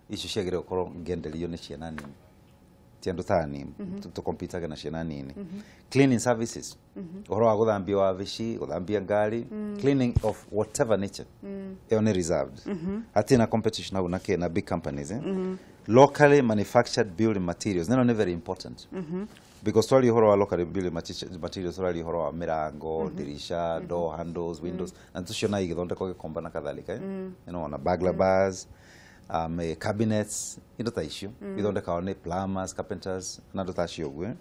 icio ciagĩrĩire gũkorwo ngĩenderio nĩ ciana nini, ti andũ ta niĩ tũkompitage na ciana nini. Cleaning services, ũhoro wa gũthambia wabici, gũthambia ngari, cleaning of whatever nature, ĩyo nĩ reserved, hatirĩ na competition hau na kĩ na big companies, eh? Locally manufactured building materials nĩno nĩ very important, because twaria ũhoro wa locally building materials, tũraria ũhoro wa mĩrango, dirisha, door handles, windows, na tũciona igĩthondekwo gĩkomba na kadhalika, eh? Nĩwona burglar bars, cabinets, indo ta icio ithondekagwo nĩ plumbers, carpenters na andũ ta acio ũguo, eh?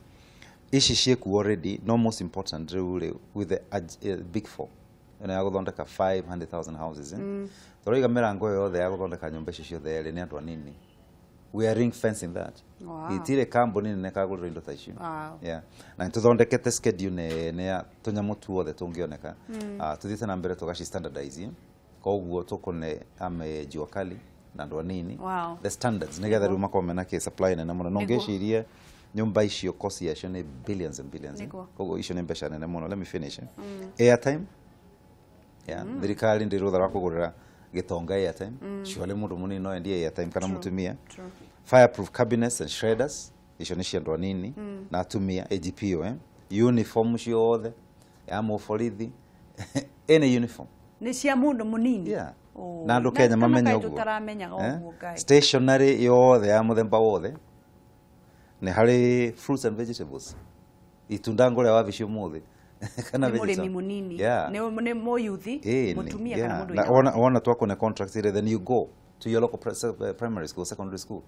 Ici ciĩkuo already. No most important rĩu rĩ, with the big four ĩno ya gũthondeka 500,000 houses, eh? Tũraiga mĩrango yothe ya gũthondeka nyũmba icio ciothe rĩ, nĩ andũ anini. We are ring fencing that. Itirĩ kambuni nene kagũrĩrwo indo ta icio. Yeah. Na nĩtũthondekete schedule nene ya tũnyamũ tuothe tũngĩoneka. Tũthiĩte na mbere tũgaci standardize, koguo tũkũne ame jua kali na andũ anini the standards, nĩgetha rĩu makorwo mena kĩ supply nene mũno. No ngĩcirie nyũmba icio, cost yacio nĩ billions and billions, eh? Koguo icio nĩ mbeca nene mũno. Let me finish, eh? Airtime, yeah. Thirikari ndĩ rũtha rwa kũgũrĩra gĩtonga airtime. Surely mũndũ mũnini no endie airtime kana mũtumia. Fireproof cabinets and shredders, icio nĩ cia andũ anini na atumia, AGPO, eh? Uniform ciothe ya mũborithi, any uniform. Nĩ cia mũndũ mũnini. Yeah. Oh. Na andũ Kenya kana mamenye kaĩ ũguo. Tũtaramenyaga Eh? ũguo, Ngai. Stationery yothe ya mũthemba wothe, nĩ harĩ fruits and vegetables, itunda ngũrĩa wabici ũmũthĩ kana Nĩ mũrĩmi vegetable. mũnini, nĩ mũyuthi, Ĩĩ, mũtumia kana mũndũ Na wĩna wona twakũne contract ĩrĩ, then you go to your local primary school, secondary school,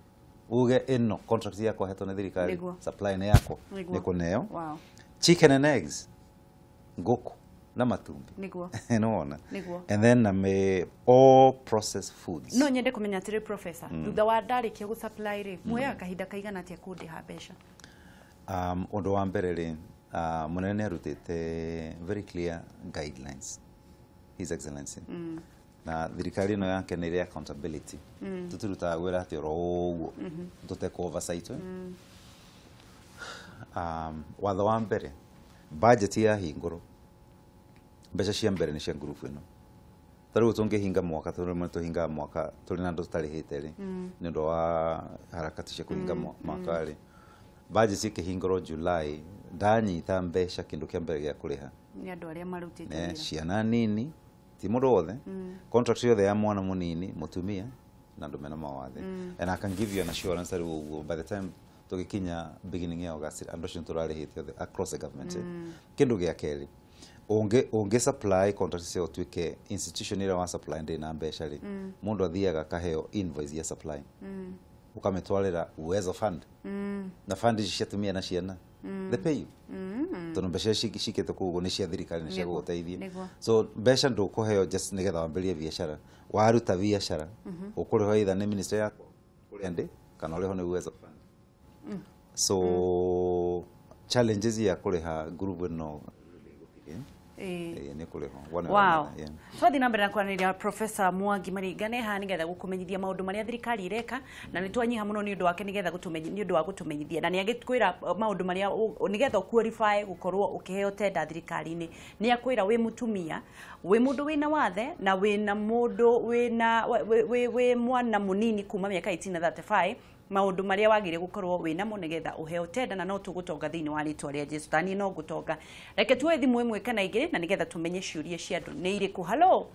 uge ĩno contract yakwa hetwo nĩ thirikari, supply nĩ yakwa, nĩ kũneo. Chicken and eggs, ngũkũ na matumbĩ. Nĩwona? And then all processed foods. No nyende kũmenya atĩrĩ, professor, thutha wa ndarĩkia gũ supply rĩ, muoyaga kahinda kaigana atĩa kũndĩha mbeca? Ũndũ wa mbere rĩ, Munene nĩ arutĩte very clear guidelines, His Excellency, na thirikari ĩno yake nĩ ĩrĩ accountability. Tũtirutaga wĩra atĩ oro ũguo tũtekũ oversight. Watho wa mbere, budget yahingũrwo, mbeca cia mbere nĩ cia ngurubu ĩno. Ta rĩu tũngĩhinga mwaka, tondũ rĩmwe tũhingaga mwaka tũrĩ na andũ tũtarĩhĩte rĩ, nĩ ũndũ wa harakati cia kũhinga mwaka rĩ, budget ĩkĩhingũrwo July, ndanyita mbeca, kĩndũ kĩa mbere gĩa kũrĩha nĩ andũ arĩa marutĩte ne wĩra. Ciana nini, ti mũndũ wothe, contract yothe ya mwana mũnini, mũtumia na andũ mena mawathe. And I can give you an assurance, rĩu ũguo by the time tũgĩkinya beginning ya August, andũ acio nĩtũrarĩhĩte othe across the government. Kĩndũ gĩa kerĩ, ũngĩ supply contract cia ũtuĩke institution ĩrĩa wa supply ndĩrĩ na mbeca rĩ, mũndũ athiaga akaheo invoice ya supply, ũkamĩtwarĩra Uwezo Fund, na fund ici cia atumia na ciana, they pay you, tondũ mbeca ici cikĩte kũu ũguo nĩ cia thirikari, nĩ cia gũgũteithia. So mbeca ndũkũheo just nĩgetha wambĩrĩrie biacara. Waruta biacara, ũkũrĩhwo either nĩ ministry ya kũrĩa ndĩ kana ũrĩhwo nĩ Uwezo Fund. So challenges ya kũrĩha group ĩno gũtirĩ. Ĩĩ, nĩ kũrĩhwo one way or another, yeah. Twathiĩ na mbere na kwaranĩria Professor Mwangi Maringa nĩ haha nĩgetha gũkũmenyithia maũndũ marĩa thirikari ĩreka, na nĩ twanyiha mũno nĩ ũndũ wake nĩgetha nĩ ũndũ wa gũtũmenyithia, na nĩ agĩkwĩra maũndũ marĩa nĩgetha ũqualify gũkorwo ũkĩheo tenda thirikari-inĩ. Nĩ akwĩra wĩ mũtumia, wĩ mũndũ wĩna wathe, na wĩna mũndũ wĩna wĩ mwana mũnini kuma mĩaka 18 na 35, maũndũ marĩa wagĩrĩire gũkorwo wĩnamo nĩgetha ũheo tenda. Na no tũgũtonga thĩinĩ wa rĩtwa rĩa Jesu. Taniĩ no ngũtonga. Reke tuoe thimũ ĩmwe kana igĩrĩ na nĩgetha tũmenye ciũria cia andũ nĩ irĩkũ. Halo,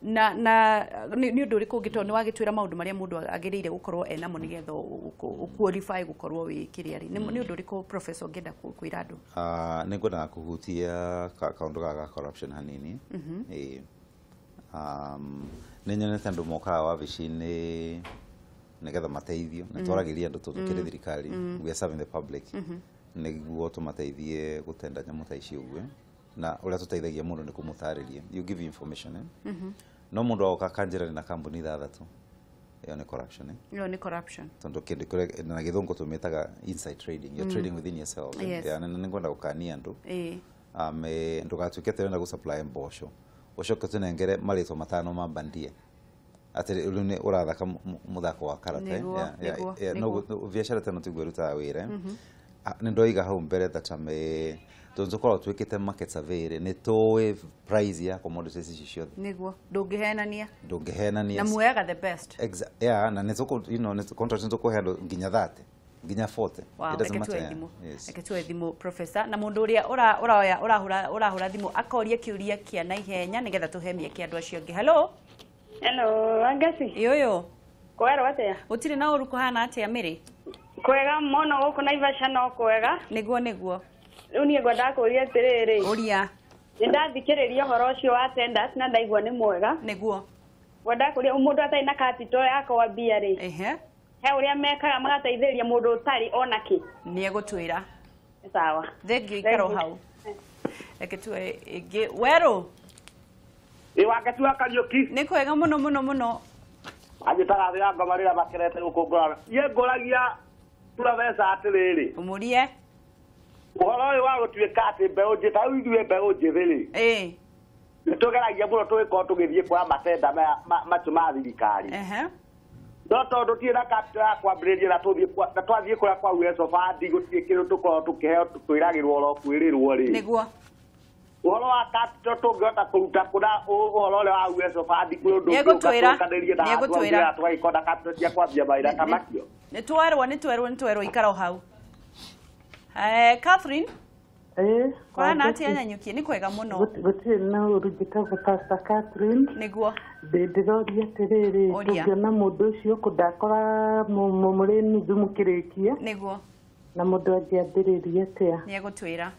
na nĩ ũndũ ũrĩkũ ũngĩ, tondũ nĩ wagĩtwĩra maũndũ marĩa mũndũ agĩrĩire gũkorwo enamo nĩgetha ũqualify gũkorwo wĩ kĩrĩa rĩ, nĩ ũndũ ũrĩkũ, Professor, ũngĩenda kwĩra andũ? Nĩ ngwendaga kũhutia kaũndũ gaka ga corruption hanini. Ĩĩ. Nĩ nyonete andũ mokaga wabici-inĩ nĩgetha mateithio. Nĩ twaragĩria andũ tondũ tũkĩrĩ thirikari, we are serving the public, nĩguo tũmateithie gũtenda nyamũ ta ici ũguo. Na ũrĩa tũteithagia mũndũ nĩ kũmũtarĩria, you give information, eh? No mũndũ agoka akanjĩra na kambuni ithathatũ, ĩyo nĩ corruption, eh? Ĩyo nĩ corruption. Tondũ kĩndũ kĩrĩa na gĩthũngũ tũmĩtaga inside trading, you're trading within yourself, eh? Yeah, na nĩ ngwenda gũkania andũ, ndũgatuĩke atĩ ũrenda gũ-supply mboco, ũcoke tũnengere marĩtwa matano ma bandia, atĩ rĩu nĩ ũrathaka mũthako wa karate, eh? Yeah, no, biacara ta ĩno tiguo ĩrutaga wĩra, eh? Ah, nĩ ndoiga hau mbere that tondũ tũkoragwo twĩkĩte market survey rĩ, nĩ tũĩ price ya commodities ici ciothe. Nĩguo ndũngĩhenania. Ndũngĩhenania. Na muoyaga the best. Yeah, na nĩ tũkũ, contract nĩ tũkũhe andũ nginya 30, nginya 40. Wow, It doesn't reke matter, tuoe yeah. thimũ. Yes. Reke tuoe thimũ, Professor, na mũndũ ũrĩa ũroya ũrahũra thimũ akoria kĩũria kĩa naihenya nĩgetha tũhe mĩeke andũ acio angĩ. Hello. Hello, Wangeci. Ĩ ũyũ. Kwerwo atĩa? Gũtirĩ na ũru. Kũhana atĩa, Mĩrĩ? Kwega mũno gũkũ Naivasha, no kwega. Nĩguo. Rĩu niĩ ngwendaga kũũria atĩrĩrĩ. Ũria. Nĩ ndathikĩrĩria ũhoro ũcio wa tenders na ndaigua nĩ mwega. Ngwendaga kũũria, mũndũ atarĩ na capital ya kwambia rĩ, he ũrĩa mekaga magateithĩrĩria mũndũ ũtarĩ ona kĩ? Nĩ egũtwĩra. Sawa. Thengiũ, ikaro Thank you. hau. Reke tuoe ĩngĩ. Werũ. Ĩ, Wangeci wa Kariũki. Nĩ kwega mũno mũno mũno. Anjĩtaga thĩ ya ngoma rĩrĩa makerete gũkũ ngũrara. Niĩ ngũragia Profesa atĩrĩrĩ, ũmũrie. Ũhoro ũyũ wa gũtuĩka atĩ mbeũ njĩthĩ, ta rĩu ithuĩ mbeũ njĩthĩ rĩ, nĩ tũgeragia mũno tũgĩkorwo tũgĩthiĩ kuoya matenda maya macio ma thirikari, no tondũ tũtirĩ na capital ya kwambĩrĩria, na tũthiĩ na twathiĩ kũrĩa kwa Uwezo Fund gũtirĩ kĩndũ tũkoragwo tũkĩheo, twĩragĩrwo oro kwĩrĩrwo rĩ. Ũhoro wa capital tũngĩhota kũruta kũna ũhoro ũrĩa wa Uwezo Fund, kwĩ ũndũ Nĩegũtwĩra. ũngĩũka na handũ hau Nĩegũtwĩra. nĩgetha tũgagĩkorwo na capital cia kwambia mawĩra ta macio? Nĩ twerwo, ikara o hau. Catherine. Kũhana atĩa Nyanyuki? Nĩ kwega mũno. Gũtirĩ na ũru. Njĩtagwo Pastor Catherine. Ndĩroria atĩrĩrĩ, Ũria. tũngĩona mũndũ ũcio kũ ndakora mũrĩ nuthu mũkĩrĩkia, na mũndũ angĩambĩrĩria atĩa? Nĩ egũtwĩra.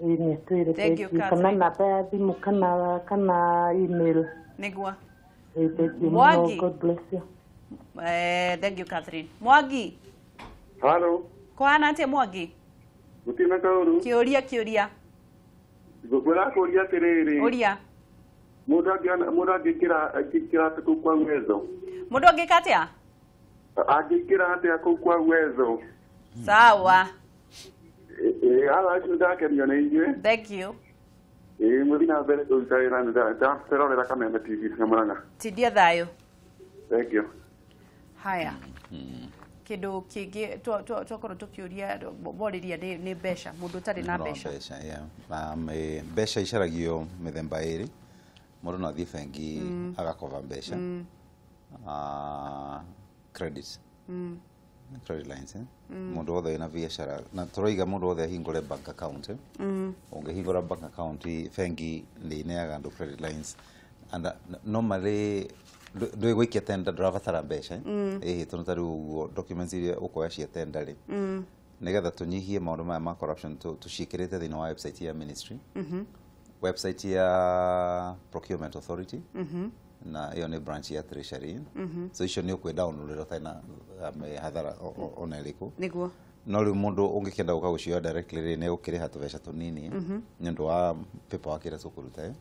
Ĩĩ, nĩ atwĩre. Thank you, Thank you. Kana Catherine. namba ya thimũ kana email. Ĩĩ, thank you mũno. Mwangi. God bless you. Thank you, Catherine. Mwangi. Halo. Kũhana atĩa, Mwangi? Gũtirĩ na kaũru. Kĩũria, kĩũria. Ngwĩra kũria atĩrĩrĩ, Ũria. mũndũ angĩona, mũndũ angĩingĩra atĩa kũu kwa Uwezo? Mũndũ angĩka atĩa? Angĩingĩra atĩa kũu kwa Uwezo? Sawa. Ala acio ndakenio nĩ inyuĩ. Thank you. Mũthiĩ na mbere kũruta wĩra, ndĩrorera Kameme TV na Murang'a. Tindia thayũ. Thank you. Haya. Kĩndũ kĩngĩ twakorwo tũkĩũria borĩria nĩ mbeca, mũndũ ũtarĩ na mbeca. Mbeca, yeah. Mbeca icaragio mĩthemba ĩrĩ. Mũndũ no athiĩ bengi agakoba mbeca. Credit. Credit lines, eh? Mũndũ wothe wĩna biacara na tũroiga mũndũ wothe ahingũre bank account, eh? Ũngĩhingũra bank account bengi nĩ ineaga andũ credit lines and normally ndwĩgũikia tender ndũrabatara mbeca, ĩhĩ tondũ ta rĩu ũguo documents iria ũkoya cia tender rĩ, nĩgetha tũnyihie maũndũ maya ma corruption tũciĩkĩrĩte thĩinĩ wa website ya ministry, website ya procurement authority, na ĩyo nĩ branch ya treasury. So icio nĩ ũkwĩ download ũtarĩ na hathara ona ĩrĩkũ. Nĩguo. No rĩu mũndũ ũngĩkĩenda gũka gũcioya directly rĩ, nĩ ũkĩrĩha tũbeca tũnini nĩ ũndũ wa paperwork ĩrĩa tũkũruta.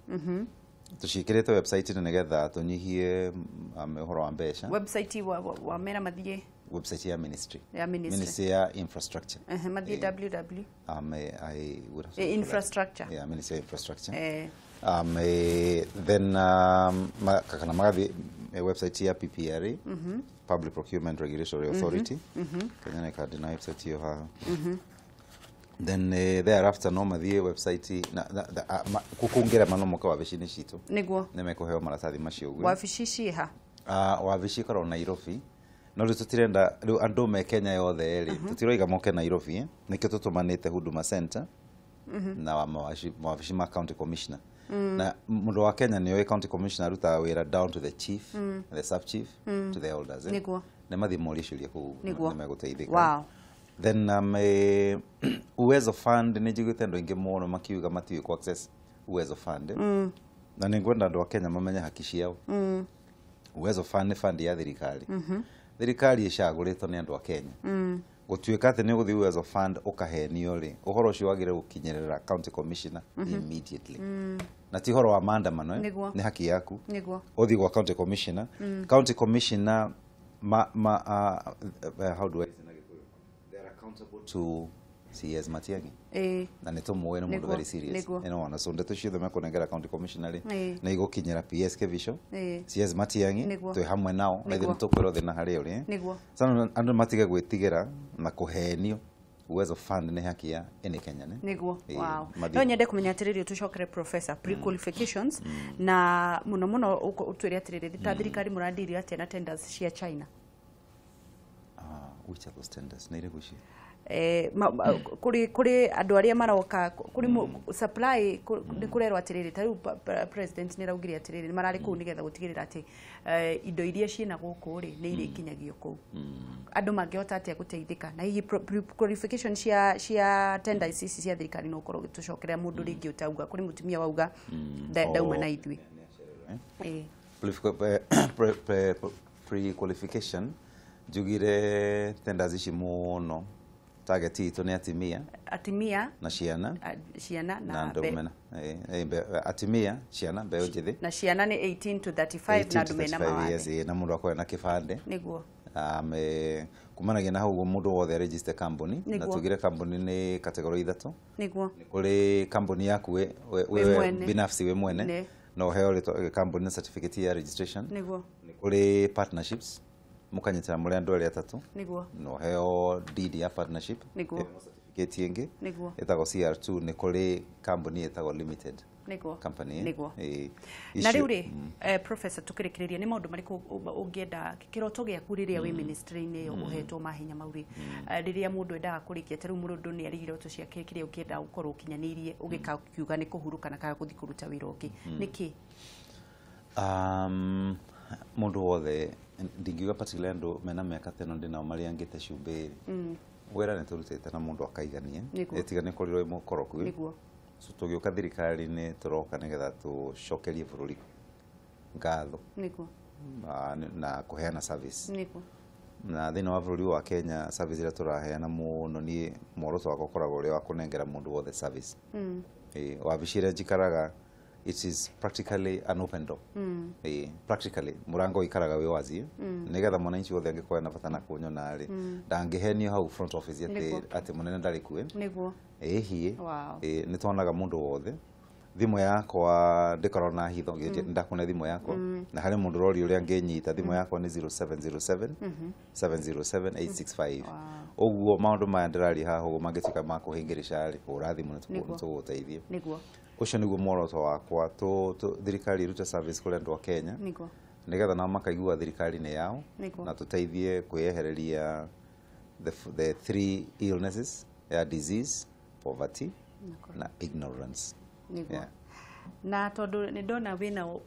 Tũciĩkĩrĩte website-inĩ nĩgetha tũnyihie ũhoro wa mbeca. Website wa mera mathiĩ website ya ministry. Ya ministry. Ministry ya infrastructure. Mathiĩ www. I would have to infrastructure. Yeah, ministry ya infrastructure. Then kana magathiĩ website ya PPRA, Public Procurement Regulatory Authority. Kenya nĩ kandi na website ĩyo haha. Then thereafter no mathiĩ website na kũngĩrema no moke wabici-inĩ citũ. Nĩguo. Nĩ mekũheo maratathi macio ũguo. Wabici ciĩ ha? Wabici ĩkoragwo Nairobi. No rĩu tũtirenda rĩu andũ me Kenya yothe rĩ, tũtiroiga moke Nairobi, nĩkĩo tũtũmanĩte Huduma Center na mawabici ma county commissioner. Na mũndũ wa Kenya nĩoĩ county commissioner arutaga wĩra down to the chief, the sub chief, to the elders. Nĩguo. Nĩ mathiĩ morie ciũria kũu, Nĩguo. nĩ megũteithĩka. Wow. Then Uwezo Fund nĩ njiguĩte andũ aingĩ mũno makiuga matiũĩ kũ access Uwezo Fund. Na nĩ ngwenda andũ a Kenya mamenye haki ciao. Uwezo Fund nĩ fund ya thirikari. Thirikari ĩcagũrĩtwo nĩ andũ a Kenya. Gũtuĩka atĩ nĩ ũgũthiĩ Uwezo Fund ũkahenio rĩ, ũhoro ũcio wagĩrĩire gũkinyĩrĩra county commissioner immediately. Na ti ũhoro wa maandamano, nĩ haki yaku. Nĩguo. Ũthiĩ gwa county commissioner. County commissioner how do I say na Gĩkũyũ? They are accountable to CS Matiang'i. Na nĩ tũmũĩ nĩ mũndũ very serious. Nĩwona, so ndeto ciothe mekũnengera county commissioner rĩ, nĩ igũkinyĩra PS Kevisho, CS Matiang'i, twĩ hamwe nao, na ithuĩ nĩ tũkwĩrwo thĩna harĩa ũrĩ. Nĩguo. Sana andũ matige gwĩtigĩra na kũhenio. Uwezo Fund nĩ haki ya any Kenyan. Nĩguo. Wow. No nyende kũmenya atĩrĩrĩ, tũcokere professor pre-qualifications na mũno mũno ũtwĩre atĩrĩrĩ, ta thirikari mũrandirie atĩa na tenders cia China? Which are those tenders? Nĩ irĩkũ icio? Kũrĩ andũ arĩa maroka kũrĩ supply nĩ kũrerwo atĩrĩrĩ, ta rĩu president nĩ araugire atĩrĩrĩ nĩ mararĩ kũu nĩgetha gũtigĩrĩra atĩ indo iria ciĩna gũkũ rĩ nĩ irĩkinyagio kũu. Andũ mangĩhota atĩa gũteithĩka na hihi qualification cia tenders ici cia thirikari no ũkorwo ũgĩtũcokeria mũndũ rĩngĩ ũtauga, kũrĩ mũtumia wauga ndauma na ithuĩ. Pre-qualification njugire tenders ici mũno target itũ nĩ atimia. Atimia na ciana. Ciana na andũ mena atimia, ciana mbeũ njĩthĩ. Na ciana nĩ 18 to 35 na andũ mena mawathe. Na mũndũ akorwo na kĩbandĩ. Nĩguo. Kumanagia na hau ũguo mũndũ wothe register kambuni. Na tugire kambuni nĩ category ithatũ. Nĩguo. Nĩ kũrĩ kambuni yaku we binafsi we mwene. Na ũheo kambuni na certificate ya registration. Nĩguo. Nĩ kũrĩ partnerships. Mũkanyitana mũrĩ andũ erĩ atatũ. Nĩguo. Na ũheo deed ya partnership. Nĩguo. Certificate ĩngĩ. Nĩguo. Ĩtagwo CR2. Nĩ kũrĩ kambuni ĩtagwo limited. Nĩguo. Company. Nĩguo. Na rĩu rĩ, professor, tũkĩrĩkĩrĩria nĩ maũndũ marĩkũ ũngĩenda kĩroto gĩaku rĩrĩa wĩ ministry-inĩ ĩyo ũhetwo mahinya mau rĩ, rĩrĩa mũndũ endaga kũrĩkia, ta rĩu mũndũ nĩ arĩ iroto ciake kĩrĩa ũngĩenda gũkorwo ũkinyanĩirie ũgĩkiuga nĩ kũhurũka na kana gũthiĩ kũruta wĩra ũngĩ, nĩkĩ? Mũndũ wothe ndingiuga particularly andũ mena mĩaka ta ĩno ndĩnao marĩangĩte cumbĩ rĩ, wĩra nĩ tũrutĩte na mũndũ akaigania, ĩtiga nĩ korirwo ĩ mũkoroku. Nĩguo. So tũgĩũka thirikari-inĩ tũroka nĩgetha tũcokerie bũrũri ngatho. Nĩguo. Na kũheana service. Nĩguo. Na thĩinĩ wa bũrũri wa Kenya service ĩrĩa tũraheana mũno niĩ muoroto wakwa ũkoragwo ũrĩ wa kũnengera mũndũ wothe service. Wabici ĩrĩa njikaraga It is practically an open door. Practically murango ikaraga wi wazi nigetha mwananchi wothe angikorwo na bata na kunyona ri ndangihenio hau front office ati munene ndari kuo. Niguo. Ĩhiĩ. Nĩ tuonaga mũndũ wothe thimũ yakwa ndikorwo na hitho ndakune thimũ yakwa na harĩ mũndũ ũroria ũrĩa angĩnyita thimũ yakwa nĩ 0707 707 865. Ũguo maũndũ maya ndĩraria haha ũguo mangĩtuĩka ma kũhĩngĩrĩca rĩ, hũra thimũ nĩ tũgũgũteithia. Nĩguo. Ũcio nĩguo muoroto wakwa, thirikari ĩrute service kũrĩ andũ a Kenya nĩgetha nao makaigua thirikari nĩ yao na tũteithie kwĩyehereria the three illnesses ya disease, poverty na ignorance. Nĩguo. Na tondũ nĩ ndona wĩna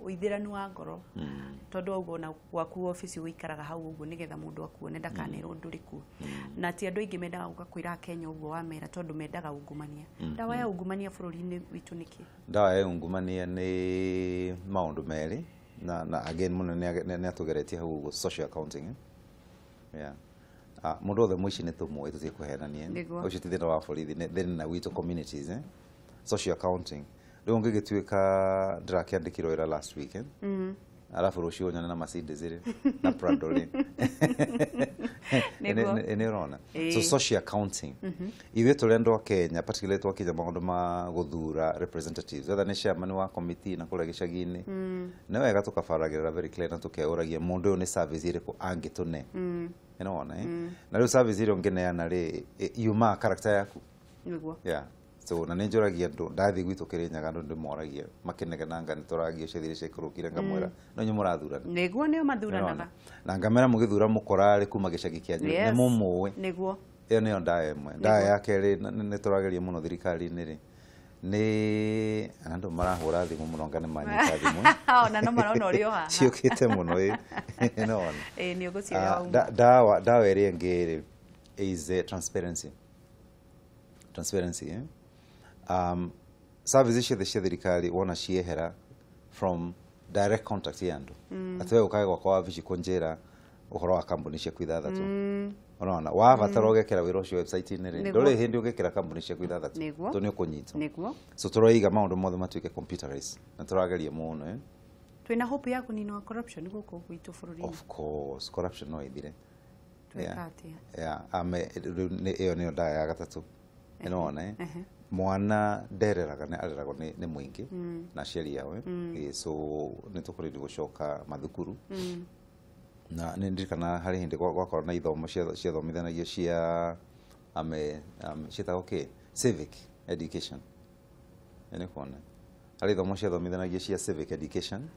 ũithĩranu wa ngoro tondũ ũguo na gwaku obici ũikaraga hau ũguo nĩgetha mũndũ akuone ndakanerwo ndũrĩ kuo. Na ti andũ aingĩ mendaga gũka kwĩra Kenya ũguo wamera tondũ mendaga ungumania. Ndawa ya ungumania bũrũri-inĩ witũ nĩkĩ? Ndawa ya ungumania nĩ maũndũ merĩ na again mũno nĩ atũgeretie hau ũguo social accounting. Yeah. Mũndũ wothe mũici nĩ tũmũĩ tũtige kũhenania ũcio ti thĩna wa borithi nĩ thĩna witũ communities. Social accounting rĩu ũngĩgĩtuĩka ndĩrakĩandĩkirwo wĩra last week arabu rũciũ nyone na Mercedes rĩ na Prado rĩ nĩ ũrona. So social accounting ithuĩ tũrĩ andũ a Kenya particularly twakinya maũndũ ma gũthura representatives whether nĩ chairman wa committee na kũrĩa gĩcagi-inĩ nĩ wega tũkabaragĩrĩra very clear na tũkeũragia mũndũ ũyũ nĩ service ĩrĩkũ angĩtũne. Nĩwona na rĩu service ĩrĩa ũngĩneana rĩ yumaga character yaku. Nĩguo. Yeah. So na nĩ njũragia andũ ndathiĩ gwitũ Kĩrĩnyaga andũ ndĩmoragia makĩnegenanga nĩ tũragio ciathire ciaikũrũkire ngamwĩra no inyuĩ mũrathurana. Nĩguo nĩo mathuranaga. Na ngamera mũgĩthura mũkorarĩ kuma gĩcagi kĩanyu nĩ mũmũĩ. Nĩguo. Ĩyo nĩyo ndawa ĩmwe. Ndawa ya kerĩ nĩ tũrageria mũno thirikari-inĩ rĩ nĩ andũ marahũra thimũ mũno nga nĩ manyita thimũ. Ona no marona ũrĩ o haha. Ciũkĩte mũno ĩ. Nĩwona. Ĩ nĩ ũgũciĩra wauma. Ndawa ĩrĩa ĩngĩ rĩ is transparency. Transparency. Services ciothe cia thirikari wona ciehera from direct contact ya andũ atĩ we ũkage gwakwa wabici kũnjĩra ũhoro wa kambuni ciaku ithathatũ. Ũrona wabatara ũgekĩra wĩra ũcio website-inĩ rĩ ndũrĩ hĩndĩ ũgĩkĩra kambuni ciaku ithathatũ tondũ nĩ ũkũnyitwo. Nĩguo. So tũroiga maũndũ mothe matuĩke computerized na tũrageria mũno. Twĩna hope ya kũninwo corruption gũkũ gwitũ bũrũri-inĩ? Of course corruption no ĩthire. Twĩka atĩa? Ĩyo nĩyo ndawa ya gatatũ. Nĩwona mwana ndereraga nĩ areragwo nĩ mũingĩ na aciari ao. So nĩ tũkoretwo gũcoka mathukuru na nĩ ndirikana harĩ hĩndĩ gwakorwo na ithomo ciathomithanagia cia ciĩtagwo kĩ civic education. Nĩ kuona harĩ ithomo ciathomithanagia cia civic education.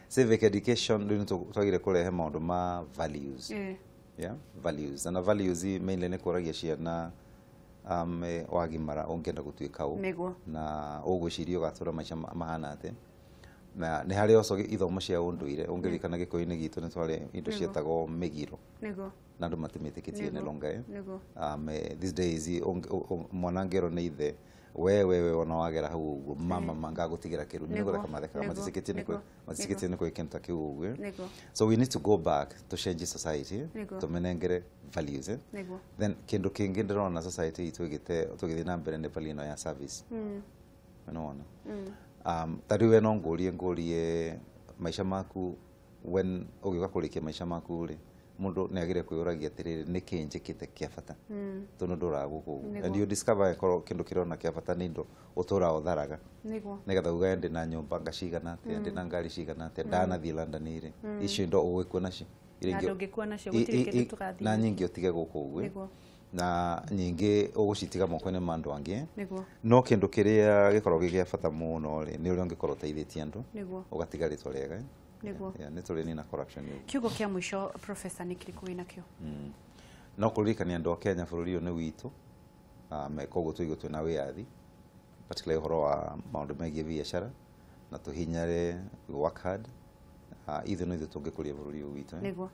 Civic education rĩu nĩ twagire kũrehe maũndũ ma values. Yeah, values. Na values mainly nĩ kũragia ciana wagimara ũngĩenda gũtuĩka ũ na ũgwĩciria ũgatũra maica mahana atĩa. Na nĩ harĩ also ithomo cia ũndũire ũngĩririkana gĩkũyũ-inĩ gitũ nĩ twarĩ indo cietagwo mĩgiro na andũ matimĩtĩkĩtie nĩ longa. These days mwana angĩerwo nĩ ithe we ona wagera hau ũguo mama mangagũtigĩra kĩrumi nĩ gũtheka mathekaga maticikitie nĩ kwĩ kĩndũ ta kĩu ũguo. So we need to go back to change society tũmenengere values. Then kĩndũ kĩngĩ ndĩrona society itũ tũgĩthiĩ na mbere nĩ value ĩno ya service. Nĩwona ta rĩu we no ngũrie maica maku when ũgĩũka kũrĩkia maica maku rĩ mũndũ nĩ agĩrĩire kwĩyũragia atĩrĩrĩ nĩkĩ njĩkĩte kĩa bata tondũ ndũraga gũkũ ũguo. And you discover korwo kĩndũ kĩrona kĩa bata nĩ indo ũtũraga ũtharaga nĩgetha ugae ndĩ na nyũmba nga cigana atĩa ndĩ na ngari cigana atĩa ndanathiĩ London rĩ icio indo ũgũgĩkua nacio na nyingĩ ũtige gũkũ ũguo na nyingĩ ũgũcitiga moko-inĩ ma andũ angĩ. No kĩndũ kĩrĩa gĩkoragwo gĩ gĩa bata mũno rĩ nĩ ũrĩa ũngĩkorwo ũteithĩtie andũ ũgatiga rĩtwa rĩega. Nĩ tũrĩ nina corruption. Kiugo kĩa mũico professor nĩ kĩrĩkũ wĩnakĩo? No kũririkania andũ a Kenya bũrũri ũyũ nĩ witũ koguo tũigue twĩna wĩyathi particularly ũhoro wa maũndũ megiĩ biacara na tũhinyare work hard ithuĩ no ithuĩ tũngĩkũria bũrũri ũyũ witũ. Nĩguo.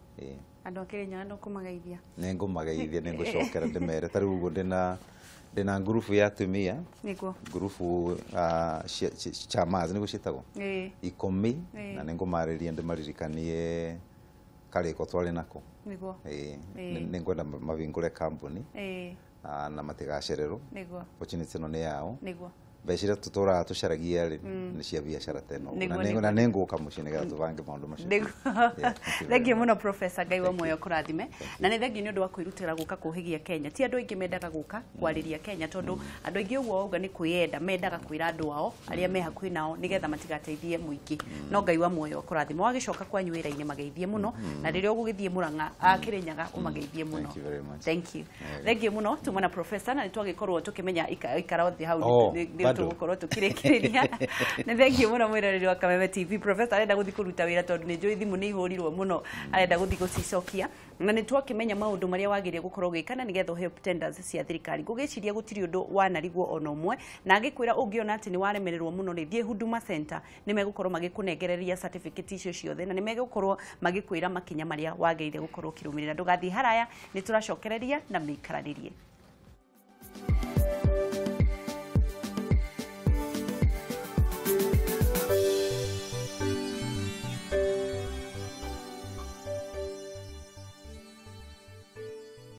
Andũ a Kĩrĩnyaga no kũmageithia? Nĩ ngũmageithia nĩ ngũcokera ndĩmere ta rĩu ũguo ndĩna ngurubu ya atumia. Nĩguo. Ngurubu chamas nĩguo ciĩtagwo 10 na nĩ ngũmarĩria ndĩmaririkanie Karĩko twarĩ nako. Nĩguo. Ĩĩ. Ĩĩ. Nĩ ngwenda mavingũre kambuni na matigacererwo. Nĩguo. Opportunity ĩno nĩ yao. Nĩguo. Mbeca iria tũtũraga tũcaragia rĩ, nĩ cia biacara ta ĩno. Nĩguo, Na nĩguo. na nĩ ngũka mũciĩ nĩgetha tũbange maũndũ macio. Nĩguo. Yeah, thank you very Thengiũ much. mũno, Professor, Ngai wa muoyo kũrathime, na nĩ thengiũ nĩ ũndũ wa kwĩrutĩra gũka kũhĩgia Kenya. Ti andũ aingĩ mendaga gũka kwarĩria Kenya, tondũ andũ aingĩ ũguo wauga nĩ kwĩyenda mendaga kwĩra andũ ao arĩa me hakuhĩ nao nĩgetha matigateithie mũingĩ. No Ngai wa muoyo kũrathime. Wagĩcoka kwanyu wĩra-inĩ, mageithie mũno, na rĩrĩa ũgũgĩthiĩ Mũrang'a Kĩrĩnyaga, ũmageithie mũno. Thank you very much. Thank you. Thank you mũno. Tuma na Professor na nĩ twagĩkorwo tũkĩmenya ikara othe hau. Oh, Nĩ bado. Tũgũkorwo tũkĩrĩkĩrĩria. Nĩ thengiũ mũno, mwĩroreri wa Kameme TV. Professor arenda gũthiĩ kũruta wĩra tondũ nĩ njũĩ thimũ nĩ ihũrirwo mũno, arenda gũthiĩ gũcicokia, na nĩ twakĩmenya maũndũ marĩa wagĩrĩire gũkorwo ũgĩka na nĩgetha ũheo tenders cia thirikari. Ngũgĩciria gũtirĩ ũndũ wanarigwo ona ũmwe, na ngĩkwĩra ũngĩona atĩ nĩ waremererwo mũno rĩ, thiĩ Huduma Center, nĩ megũkorwo magĩkũnengereria certificate icio ciothe na nĩ megũkorwo magĩkwĩra makinya marĩa wagĩrĩire gũkorwo ũkĩrũmĩrĩra. Ndũgathiĩ haraya, nĩ tũracokereria na mĩikaranĩrie.